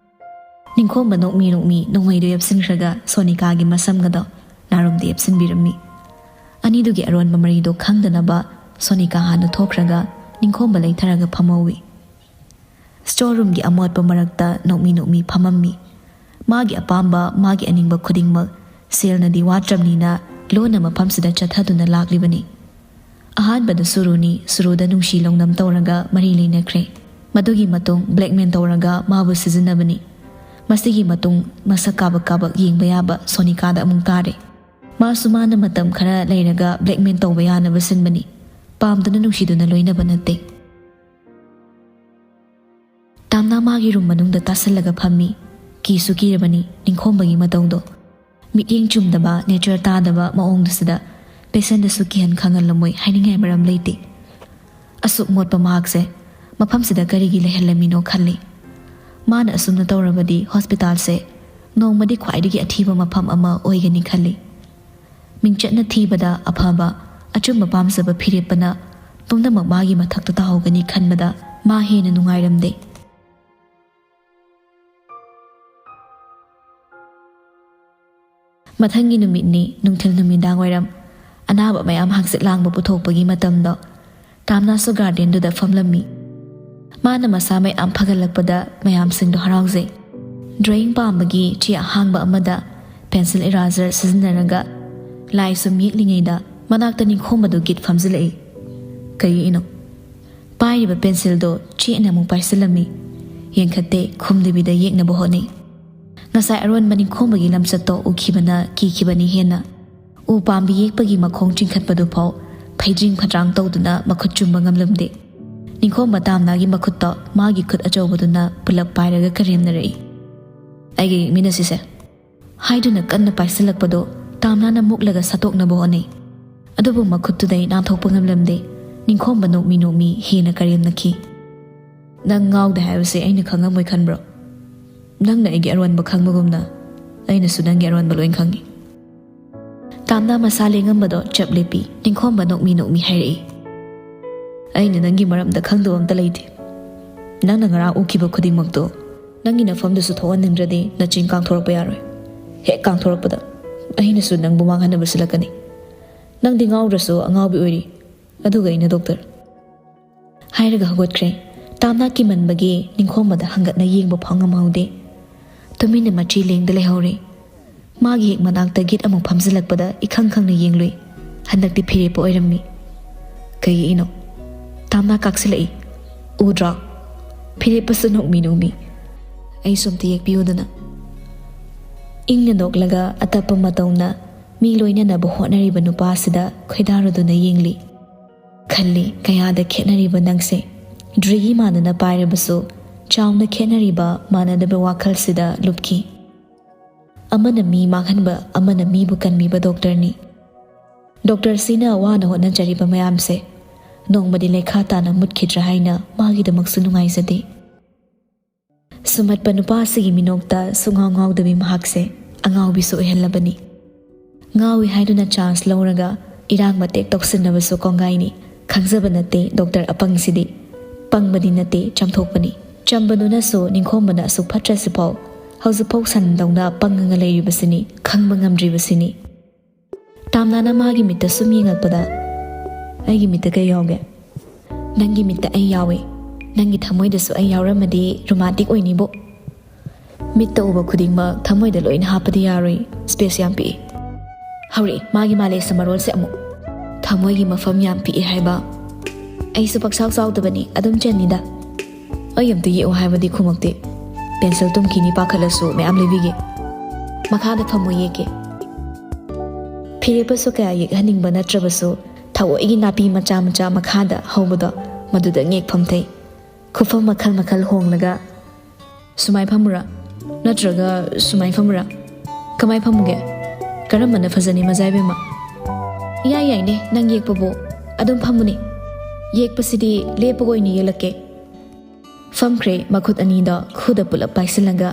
ꯅꯤꯡꯈꯣꯝꯕ ꯅꯣꯛꯃꯤ ꯅꯣꯛꯃꯤ ꯅꯣꯡꯃꯩꯗꯨ ꯌꯦꯞꯁꯤꯟꯈ꯭ꯔꯒ ꯁꯣꯅꯤꯀꯥꯒꯤ ꯃꯁꯝꯒꯗꯣ ꯅꯥꯔꯣꯝꯗ ꯌꯦꯞꯁꯤꯟꯕꯤꯔꯝꯃꯤ꯫ ꯑꯅꯤꯗꯨꯒꯤ ꯑꯔꯣꯟꯕ ꯃꯔꯤꯗꯣ ꯈꯪꯗꯅꯕ ꯁꯣꯅꯤꯀꯥ ꯍꯥꯟꯅ ꯊꯣꯛꯈ꯭ꯔꯒ ꯅꯤꯡꯈꯣꯝꯕ ꯂꯩꯊꯔꯒ ꯐꯝꯍꯧꯏ꯫ ꯁ꯭ꯇꯣꯔ ꯔꯨꯝꯒꯤ ꯑꯃꯣꯠꯄ ꯃꯔꯛꯇ ꯅꯣꯛꯃꯤ ꯅꯣꯛꯃꯤ ꯐꯝꯃꯝꯃꯤ꯫ ꯃꯥꯒꯤ ꯑꯄꯥꯝꯕ, ꯃꯥꯒꯤ ꯑꯅꯤꯡꯕ ꯈꯨꯗꯤꯡꯃꯛ ꯁꯦꯜꯅꯗꯤ ꯋꯥꯠꯇ꯭ꯔꯕꯅꯤꯅ ꯂꯣꯟꯅ ꯃꯐꯝꯁꯤꯗ ꯆꯠꯊꯗꯨꯅ ꯂꯥꯛꯂꯤꯕꯅꯤ꯫ ꯑꯍꯥꯟꯕꯗ ꯁꯨꯔꯨꯅꯤ, ꯁꯨꯔꯨꯗ ꯅꯨꯡꯁꯤ ꯂꯧꯅꯝ ꯇꯧꯔꯒ ꯃꯔꯤ ꯂꯩꯅꯈ꯭ꯔꯦ꯫ ꯃꯗꯨꯒꯤ ꯃꯇꯨꯡ blackmail ꯇꯧꯔꯒ ꯃꯥꯕꯨ ꯁꯤꯖꯤꯟꯅꯕꯅꯤ꯫ ꯃꯁꯤꯒꯤ ꯃꯇꯨꯡ ꯃꯁꯛ ꯀꯥꯕꯛ ꯀꯥꯕꯛ ꯌꯦꯡꯕ ꯌꯥꯕ ꯁꯣꯅꯤꯀꯥꯗ ꯑꯃꯨꯛ ꯇꯥꯔꯦ꯫ ꯃꯥꯁꯨ ꯃꯥꯅ ꯃꯇꯝ ꯈꯔ ꯂꯩꯔꯒ blackmail ꯇꯧꯕ ꯌꯥꯅꯕ ꯁꯤꯟꯕꯅꯤ꯫ ꯄꯥꯝꯗꯨꯅ ꯅꯨꯡꯁꯤꯗꯨꯅ ꯂꯣꯏꯅꯕ ꯅꯠꯇꯦ꯫ ꯇꯥꯝꯅ ꯃꯥꯒꯤ room ꯃꯅꯨꯡꯗ ꯇꯥꯁꯜꯂꯒ ꯐꯝꯃꯤ꯫ ꯀꯤꯁꯨ ꯀꯤꯔꯕꯅꯤ ꯅꯤꯡꯈꯣꯝꯕꯒꯤ ꯃꯇꯧꯗꯣ꯫ ꯃꯤꯠꯌꯦꯡ ꯆꯨꯝꯗꯕ, nature ꯇꯥꯗꯕ ꯃꯑꯣꯡꯗꯨꯁꯤꯗ patientꯗꯁꯨ ꯀꯤꯍꯟ ꯈꯪꯍꯜꯂꯝꯃꯣꯏ ꯍꯥꯏꯅꯤꯡꯉꯥꯏ ꯃꯔꯝ ꯂꯩꯇꯦ꯫ ꯑꯁꯨꯛ ꯃꯣꯠꯄ ꯃꯍꯥꯛꯁꯦ ꯃꯐꯝꯁꯤꯗ ꯀꯔꯤꯒꯤ ꯂꯩꯍꯜꯂꯝꯃꯤꯅꯣ ꯈꯜꯂꯤ꯫ ꯃꯥꯅ ꯑꯁꯨꯝꯅ ꯇꯧꯔꯕꯗꯤ hospitalꯁꯦ ꯅꯣꯡꯃꯗꯤ ꯈ꯭ꯋꯥꯏꯗꯒꯤ ꯑꯊꯤꯕ ꯃꯐꯝ ꯑꯃ ꯑꯣꯏꯒꯅꯤ ꯈꯜꯂꯤ꯫ ꯃꯤꯡꯆꯠꯅ ꯊꯤꯕꯗ ꯑꯐꯕ, ꯑꯆꯨꯝꯕ ꯄꯥꯝꯖꯕ ꯐꯤꯔꯦꯞꯄꯅ ꯄꯨꯝꯅꯃꯛ ꯃꯥꯒꯤ ꯃꯊꯛꯇ ꯇꯥꯍꯧꯒꯅꯤ ꯈꯟꯕꯗ ꯃꯥ ꯍꯦꯟꯅ ꯅꯨꯡꯉꯥꯏꯔꯝꯗꯦ꯫ ꯃꯊꯪꯒꯤ ꯅꯨꯃꯤꯠꯅꯤ, ꯅꯨꯡꯊꯤꯜ ꯅꯨꯃꯤꯗꯥꯡ ꯋꯥꯏꯔꯝ꯫ ꯑꯅꯥꯕ ꯃꯌꯥꯝ ꯍꯪꯆꯤꯠ ꯂꯥꯡꯕ ꯄꯨꯊꯣꯛꯄꯒꯤ ꯃꯇꯝꯗꯣ꯫ ꯇꯥꯝꯅꯥꯁꯨ gardenꯗꯨꯗ ꯐꯝꯂꯝꯃꯤ꯫ ꯃꯥꯅ ꯃꯁꯥ ꯃꯌꯥꯝ ꯐꯒꯠꯂꯛꯄꯗ ꯃꯌꯥꯝꯁꯤꯡꯗꯣ ꯍꯔꯥꯎꯖꯩ꯫ Drawing ꯄꯥꯝꯕꯒꯤ ꯆꯦ ꯑꯍꯥꯡꯕ ꯑꯃꯗ pencil eraser ꯁꯤꯖꯤꯟꯅꯔꯒ ꯂꯥꯏ ꯁꯨꯝ ꯌꯦꯛꯂꯤꯉꯩꯗ ꯃꯅꯥꯛꯇ ꯅꯤꯡꯈꯣꯝꯕꯗꯨ ꯒꯤꯠ ꯐꯝꯖꯤꯜꯂꯛꯏ꯫ ꯀꯩ ꯌꯦꯛꯏꯅꯣ? ꯄꯥꯏꯔꯤꯕ pencilꯗꯣ ꯆꯦꯠꯅ ꯑꯃꯨꯛ ꯄꯥꯏꯁꯤꯜꯂꯝꯃꯤ꯫ ꯌꯦꯡꯈꯠꯇꯦ, ꯈꯨꯝꯗꯕꯤꯗ ꯌꯦꯛꯅꯕ ꯍꯣꯠꯅꯩ꯫ ꯉꯁꯥꯏ ꯑꯔꯣꯟꯕ ꯅꯤꯡꯈꯣꯝꯕꯒꯤ ꯂꯝꯆꯠꯇꯣ ꯎꯈꯤꯕꯅ ꯀꯤꯈꯤꯕꯅꯤ ꯍꯦꯟꯅ꯫ ꯎ ꯄꯥꯝꯕꯤ ꯌꯦꯛꯄꯒꯤ ꯃꯈꯣꯡ ꯆꯤꯡꯈꯠꯄꯗꯨꯐꯥꯎ ꯐꯩꯗ꯭ꯔꯤꯡ ꯐꯠꯇ꯭ꯔꯥꯡ ꯇꯧꯗꯨꯅ ꯃꯈꯨꯠ ꯆꯨꯝꯕ ꯉꯝꯂꯝꯗꯦ꯫ ꯅꯤꯡꯈꯣꯝꯕ ꯇꯥꯝꯅꯥꯒꯤ ꯃꯈꯨꯠꯇꯣ ꯃꯥꯒꯤ ꯈꯨꯠ ꯑꯆꯧꯕꯗꯨꯅ ꯄꯨꯂꯞ ꯄꯥꯏꯔꯒ ꯀꯔꯦꯝꯅꯔꯛꯏ꯫ "ꯑꯩꯒ ꯌꯦꯛꯃꯤꯟꯅꯁꯤꯁꯦ" ꯍꯥꯏꯗꯨꯅ ꯀꯟꯅ ꯄꯥꯏꯁꯤꯜꯂꯛꯄꯗꯣ ꯇꯥꯝꯅꯥꯅ ꯃꯨꯛꯂꯒ ꯁꯠꯇꯣꯛꯅꯕ ꯍꯣꯠꯅꯩ꯫ ꯑꯗꯨꯕꯨ ꯃꯈꯨꯠꯇꯨꯗꯩ ꯅꯥꯟꯊꯣꯛꯄ ꯉꯝꯂꯝꯗꯦ꯫ ꯅꯤꯡꯈꯣꯝꯕ ꯅꯣꯛꯃꯤ ꯅꯣꯛꯃꯤ ꯍꯦꯟꯅ ꯀꯔꯦꯝꯅꯈꯤ꯫ "ꯅꯪ ꯉꯥꯎꯗꯦ ꯍꯥꯏꯕꯁꯦ ꯑꯩꯅ ꯈꯪꯉꯝꯃꯣꯏ ꯈꯟꯕ꯭ꯔꯣ? ꯅꯪꯅ ꯑꯩꯒꯤ ꯑꯔꯣꯟꯕ ꯈꯪꯕꯒꯨꯝꯅ ꯑꯩꯅꯁꯨ ꯅꯪꯒꯤ ꯑꯔꯣꯟꯕ ꯂꯣꯏ ꯈꯪꯉꯤ"꯫ ꯇꯥꯝꯅꯥ ꯃꯁꯥ ꯂꯦꯡꯉꯝꯕꯗꯣ ꯆꯞ ꯂꯦꯞꯄꯤ꯫ ꯅꯤꯡꯈꯣꯝꯕ ꯅꯣꯛꯃꯤ ꯅꯣꯛꯃꯤ ꯍꯥꯏꯔꯛꯏ꯫ "ꯑꯩꯅ ꯅꯪꯒꯤ ꯃꯔꯝꯗ ꯈꯪꯗꯕ ꯑꯝꯇ ꯂꯩꯇꯦ꯫ ꯅꯪꯅ ꯉꯔꯥꯡ ꯎꯈꯤꯕ ꯈꯨꯗꯤꯡꯃꯛꯇꯣ ꯅꯪꯒꯤ ꯅꯐꯝꯗꯨꯁꯨ ꯊꯣꯛꯍꯟꯅꯤꯡꯗ꯭ꯔꯗꯤ ꯅꯆꯤꯟ ꯀꯥꯡꯊꯣꯔꯛꯄ ꯌꯥꯔꯣꯏ꯫ ꯍꯦꯛ ꯀꯥꯡꯊꯣꯔꯛꯄꯗ ꯑꯩꯅꯁꯨ ꯅꯪꯕꯨ ꯃꯥꯡꯍꯟꯅꯕ ꯁꯤꯜꯂꯛꯀꯅꯤ꯫ ꯅꯪꯗꯤ ꯉꯥꯎꯗ꯭ꯔꯁꯨ ꯑꯉꯥꯎꯕꯤ ꯑꯣꯏꯔꯤ, ꯑꯗꯨꯒ ꯑꯩꯅ doctor" ꯍꯥꯏꯔꯒ ꯍꯧꯒꯠꯈ꯭ꯔꯦ꯫ ꯇꯥꯝꯅꯥ ꯀꯤꯃꯟꯕꯒꯤ ꯅꯤꯡꯈꯣꯝꯕꯗ ꯍꯪꯒꯠꯅ ꯌꯦꯡꯕ ꯐꯥꯎ ꯉꯝꯍꯧꯗꯦ꯫ ꯇꯨꯃꯤꯟꯅ ꯃꯆꯤ ꯂꯦꯡꯗ ꯂꯩꯍꯧꯔꯦ꯫ ꯃꯥꯒꯤ ꯍꯦꯛ ꯃꯅꯥꯛꯇ ꯒꯤꯠ ꯑꯃꯨꯛ ꯐꯝꯖꯤꯜꯂꯛꯄꯗ ꯏꯈꯪ ꯈꯪꯅ ꯌꯦꯡꯂꯨꯏ꯫ ꯍꯟꯗꯛꯇꯤ ꯐꯤꯔꯦꯞꯄ ꯑꯣꯏꯔꯝꯃꯤ꯫ "ꯀꯩ ꯌꯦꯛꯏꯅꯣ?" ꯇꯥꯝꯅꯥ ꯀꯥꯛꯁꯤꯜꯂꯛꯏ꯫ "ꯎꯗ꯭ꯔꯣ?" ꯐꯤꯔꯦꯞꯄꯁꯨ ꯅꯣꯛꯃꯤ ꯅꯣꯛꯃꯤ꯫ "ꯑꯩꯁꯨ ꯑꯝꯇ ꯌꯦꯛꯄꯤꯌꯨꯗꯅ꯫" ꯏꯪꯅ ꯅꯣꯛꯂꯒ ꯑꯇꯞꯄ ꯃꯇꯧꯅ ꯃꯤ ꯂꯣꯏꯅꯅꯕ ꯍꯣꯠꯅꯔꯤꯕ ꯅꯨꯄꯥꯁꯤꯗ ꯈꯣꯏꯗꯥꯔꯨꯗꯨꯅ ꯌꯦꯡꯂꯤ꯫ ꯈꯜꯂꯤ, "ꯀꯌꯥꯗ ꯈꯦꯠꯅꯔꯤꯕ ꯅꯪꯁꯦ꯫ ꯗ꯭ꯔꯤꯒꯤ ꯃꯥꯟꯅꯅ ꯄꯥꯏꯔꯕꯁꯨ ꯆꯥꯎꯅ ꯈꯦꯠꯅꯔꯤꯕ ꯃꯥꯟꯅꯗꯕ ꯋꯥꯈꯜꯁꯤꯗ ꯂꯨꯞꯈꯤ꯫ ꯑꯃꯅ ꯃꯤ ꯃꯥꯡꯍꯟꯕ, ꯑꯃꯅ ꯃꯤꯕꯨ ꯀꯟꯕꯤꯕ ꯗꯣꯛꯇꯔꯅꯤ꯫ ꯗꯣꯛꯇꯔꯁꯤꯅ ꯋꯥꯅ ꯍꯣꯠꯅꯖꯔꯤꯕ ꯃꯌꯥꯝꯁꯦ ꯅꯣꯡꯃꯗꯤ ꯂꯩꯈꯥ ꯇꯥꯅ ꯃꯨꯠꯈꯤꯗ꯭ꯔꯥ ꯍꯥꯏꯅ ꯃꯥꯒꯤꯗꯃꯛꯁꯨ ꯅꯨꯡꯉꯥꯏꯖꯗꯦ꯫" ꯁꯨꯝꯍꯠꯄ ꯅꯨꯄꯥ ꯑꯁꯤꯒꯤ ꯃꯤꯅꯣꯛꯇ ꯁꯨꯡꯉꯥꯎ ꯉꯥꯎꯗꯕꯤ ꯃꯍꯥꯛꯁꯦ ꯑꯉꯥꯎꯕꯤꯁꯨ ꯑꯣꯏꯍꯜꯂꯕꯅꯤ꯫ ꯉꯥꯎꯏ ꯍꯥꯏꯗꯨꯅ ꯆꯥꯟꯁ ꯂꯧꯔꯒ ꯏꯔꯥꯡ ꯃꯇꯦꯛ ꯇꯧꯁꯤꯟꯅꯕꯁꯨ ꯀꯣꯡꯒꯥꯏꯅꯤ꯫ ꯈꯪꯖꯕ ꯅꯠꯇꯦ ꯗꯣꯛꯇꯔ ꯑꯄꯪꯁꯤꯗꯤ꯫ ꯄꯪꯕꯗꯤ ꯅꯠꯇꯦ, ꯆꯥꯝꯊꯣꯛꯄꯅꯤ꯫ ꯆꯝꯕꯗꯨꯅꯁꯨ ꯅꯤꯡꯈꯣꯝꯕꯅ ꯑꯁꯨꯛ ꯐꯠꯇ꯭ꯔꯁꯤꯐꯥꯎ ꯍꯧꯖꯤꯛꯐꯥꯎ ꯁꯟꯗꯧꯅ ꯄꯪꯉꯒ ꯂꯩꯔꯤꯕꯁꯤꯅꯤ, ꯈꯪꯕ ꯉꯝꯗ꯭ꯔꯤꯕꯁꯤꯅꯤ꯫ ꯇꯥꯝꯅꯥꯅ ꯃꯥꯒꯤ ꯃꯤꯠꯇ ꯁꯨꯝ ꯌꯦꯡꯂꯛꯄꯗ, "ꯑꯩꯒꯤ ꯃꯤꯠꯇ ꯀꯩ ꯌꯥꯎꯒꯦ?" "ꯅꯪꯒꯤ ꯃꯤꯠꯇ ꯑꯩ ꯌꯥꯎꯏ꯫ ꯅꯪꯒꯤ ꯊꯃꯣꯏꯗꯁꯨ ꯑꯩ ꯌꯥꯎꯔꯝꯃꯗꯤ ꯔꯣꯃꯥꯟꯇꯤꯛ ꯑꯣꯏꯅꯤꯕꯨ꯫ ꯃꯤꯠꯇ ꯎꯕ ꯈꯨꯗꯤꯡꯃꯛ ꯊꯃꯣꯏꯗ ꯂꯣꯏꯅ ꯍꯥꯞꯄꯗꯤ ꯌꯥꯔꯣꯏ, ꯁ꯭ꯄꯦꯁ ꯌꯥꯝ ꯄꯤꯛꯏ꯫" ꯍꯧꯔꯛꯏ ꯃꯥꯒꯤ ꯃꯥꯂꯦꯁ ꯃꯔꯣꯜꯁꯦ ꯑꯃꯨꯛ꯫ "ꯊꯃꯣꯏꯒꯤ ꯃꯐꯝ ꯌꯥꯝ ꯄꯤꯛꯏ ꯍꯥꯏꯕ꯫ ꯑꯩꯁꯨ ꯄꯛꯆꯥꯎ ꯆꯥꯎꯗꯕꯅꯤ, ꯑꯗꯨꯝ ꯆꯟꯅꯤꯗ꯫ ꯑꯩ ꯑꯝꯇ ꯌꯦꯛꯑꯣ ꯍꯥꯏꯕꯗꯤ ꯈꯨꯝꯃꯛꯇꯦ꯫ ꯄꯦꯟꯁꯤꯜ ꯇꯨꯝꯈꯤꯅꯤ ꯄꯥꯈꯠꯂꯁꯨ ꯃꯌꯥꯝ ꯂꯩꯕꯤꯒꯦ꯫ ꯃꯈꯥꯗ ꯐꯝꯃꯨ ꯌꯦꯛꯀꯦ꯫" ꯐꯤꯔꯦꯞꯄꯁꯨ ꯀꯌꯥ ꯌꯦꯛꯍꯟꯅꯤꯡꯕ ꯅꯠꯇ꯭ꯔꯕꯁꯨ ꯊꯑꯣꯏꯒꯤ ꯅꯥꯄꯤ ꯃꯆꯥ ꯃꯆꯥ ꯃꯈꯥꯗ ꯍꯧꯕꯗꯣ ꯃꯗꯨꯗ ꯌꯦꯛꯐꯝ ꯊꯩ꯫ ꯈꯨꯐꯝ ꯃꯈꯜ ꯃꯈꯜ ꯍꯣꯡꯂꯒ, "ꯁꯨꯃꯥꯏ ꯐꯝꯃꯨꯔꯥ? ꯅꯠꯇ꯭ꯔꯒ ꯁꯨꯃꯥꯏ ꯐꯝꯃꯨꯔꯥ? ꯀꯃꯥꯏ ꯐꯝꯃꯨꯒꯦ? ꯀꯔꯝꯕꯅ ꯐꯖꯅꯤ ꯃꯖꯥ ꯏꯕꯦꯝꯃ?" "ꯏꯌꯥ ꯌꯥꯏꯅꯦ ꯅꯪ ꯌꯦꯛꯄꯕꯨ꯫ ꯑꯗꯨꯝ ꯐꯝꯃꯨꯅꯦ꯫ ꯌꯦꯛꯄꯁꯤꯗꯤ ꯂꯦꯞꯄꯒ ꯑꯣꯏꯅ ꯌꯦꯛꯂꯛꯀꯦ꯫" ꯐꯝꯈ꯭ꯔꯦ, ꯃꯈꯨꯠ ꯑꯅꯤꯗꯣ ꯈꯨꯗ ꯄꯨꯂꯞ ꯄꯥꯏꯁꯤꯜꯂꯒ꯫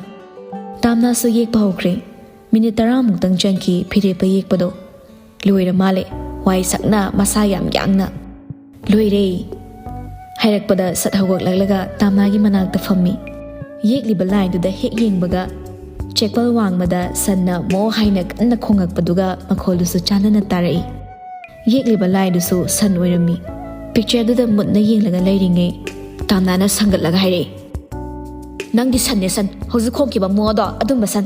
ꯇꯥꯝꯅꯥꯁꯨ ꯌꯦꯛꯄ ꯍꯧꯈ꯭ꯔꯦ꯫ ꯃꯤꯅꯤꯠ ꯇꯔꯥꯃꯨꯛꯇꯪ ꯆꯪꯈꯤ ꯐꯤꯔꯦꯞꯄ ꯌꯦꯛꯄꯗꯣ꯫ ꯂꯣꯏꯔ ꯃꯥꯜꯂꯦ, ꯋꯥꯏ ꯁꯛꯅ, ꯃꯁꯥ ꯌꯥꯝ ꯌꯥꯡꯅ꯫ "ꯂꯣꯏꯔꯦ" ꯍꯥꯏꯔꯛꯄꯗ ꯁꯠ ꯍꯧꯒꯠꯂꯛꯂꯒ ꯇꯥꯝꯅꯥꯒꯤ ꯃꯅꯥꯛꯇ ꯐꯝꯃꯤ꯫ ꯌꯦꯛꯂꯤꯕ ꯂꯥꯏꯗꯨꯗ ꯍꯦꯛ ꯌꯦꯡꯕꯒ ꯆꯦꯛꯄꯜ ꯋꯥꯡꯃꯗ ꯁꯟꯅ ꯃꯣ ꯍꯥꯏꯅ ꯀꯟꯅ ꯈꯣꯡꯉꯛꯄꯗꯨꯒ ꯃꯈꯣꯜꯗꯨꯁꯨ ꯆꯥꯟꯅꯅ ꯇꯥꯔꯛꯏ꯫ ꯌꯦꯛꯂꯤꯕ ꯂꯥꯏꯗꯨꯁꯨ ꯁꯟ ꯑꯣꯏꯔꯝꯃꯤ꯫ ꯄꯤꯛꯆꯔꯗꯨꯗ ꯃꯨꯟꯅ ꯌꯦꯡꯂꯒ ꯂꯩꯔꯤꯉꯩ ꯇꯥꯝꯅꯥꯅ ꯁꯪꯒꯠꯂꯒ ꯍꯥꯏꯔꯛꯏ, "ꯅꯪꯗꯤ ꯁꯟꯅꯦ ꯁꯟ, ꯍꯧꯖꯤꯛ ꯈꯣꯡꯈꯤꯕ ꯃꯣꯗꯣ ꯑꯗꯨꯝꯕ ꯁꯟ꯫"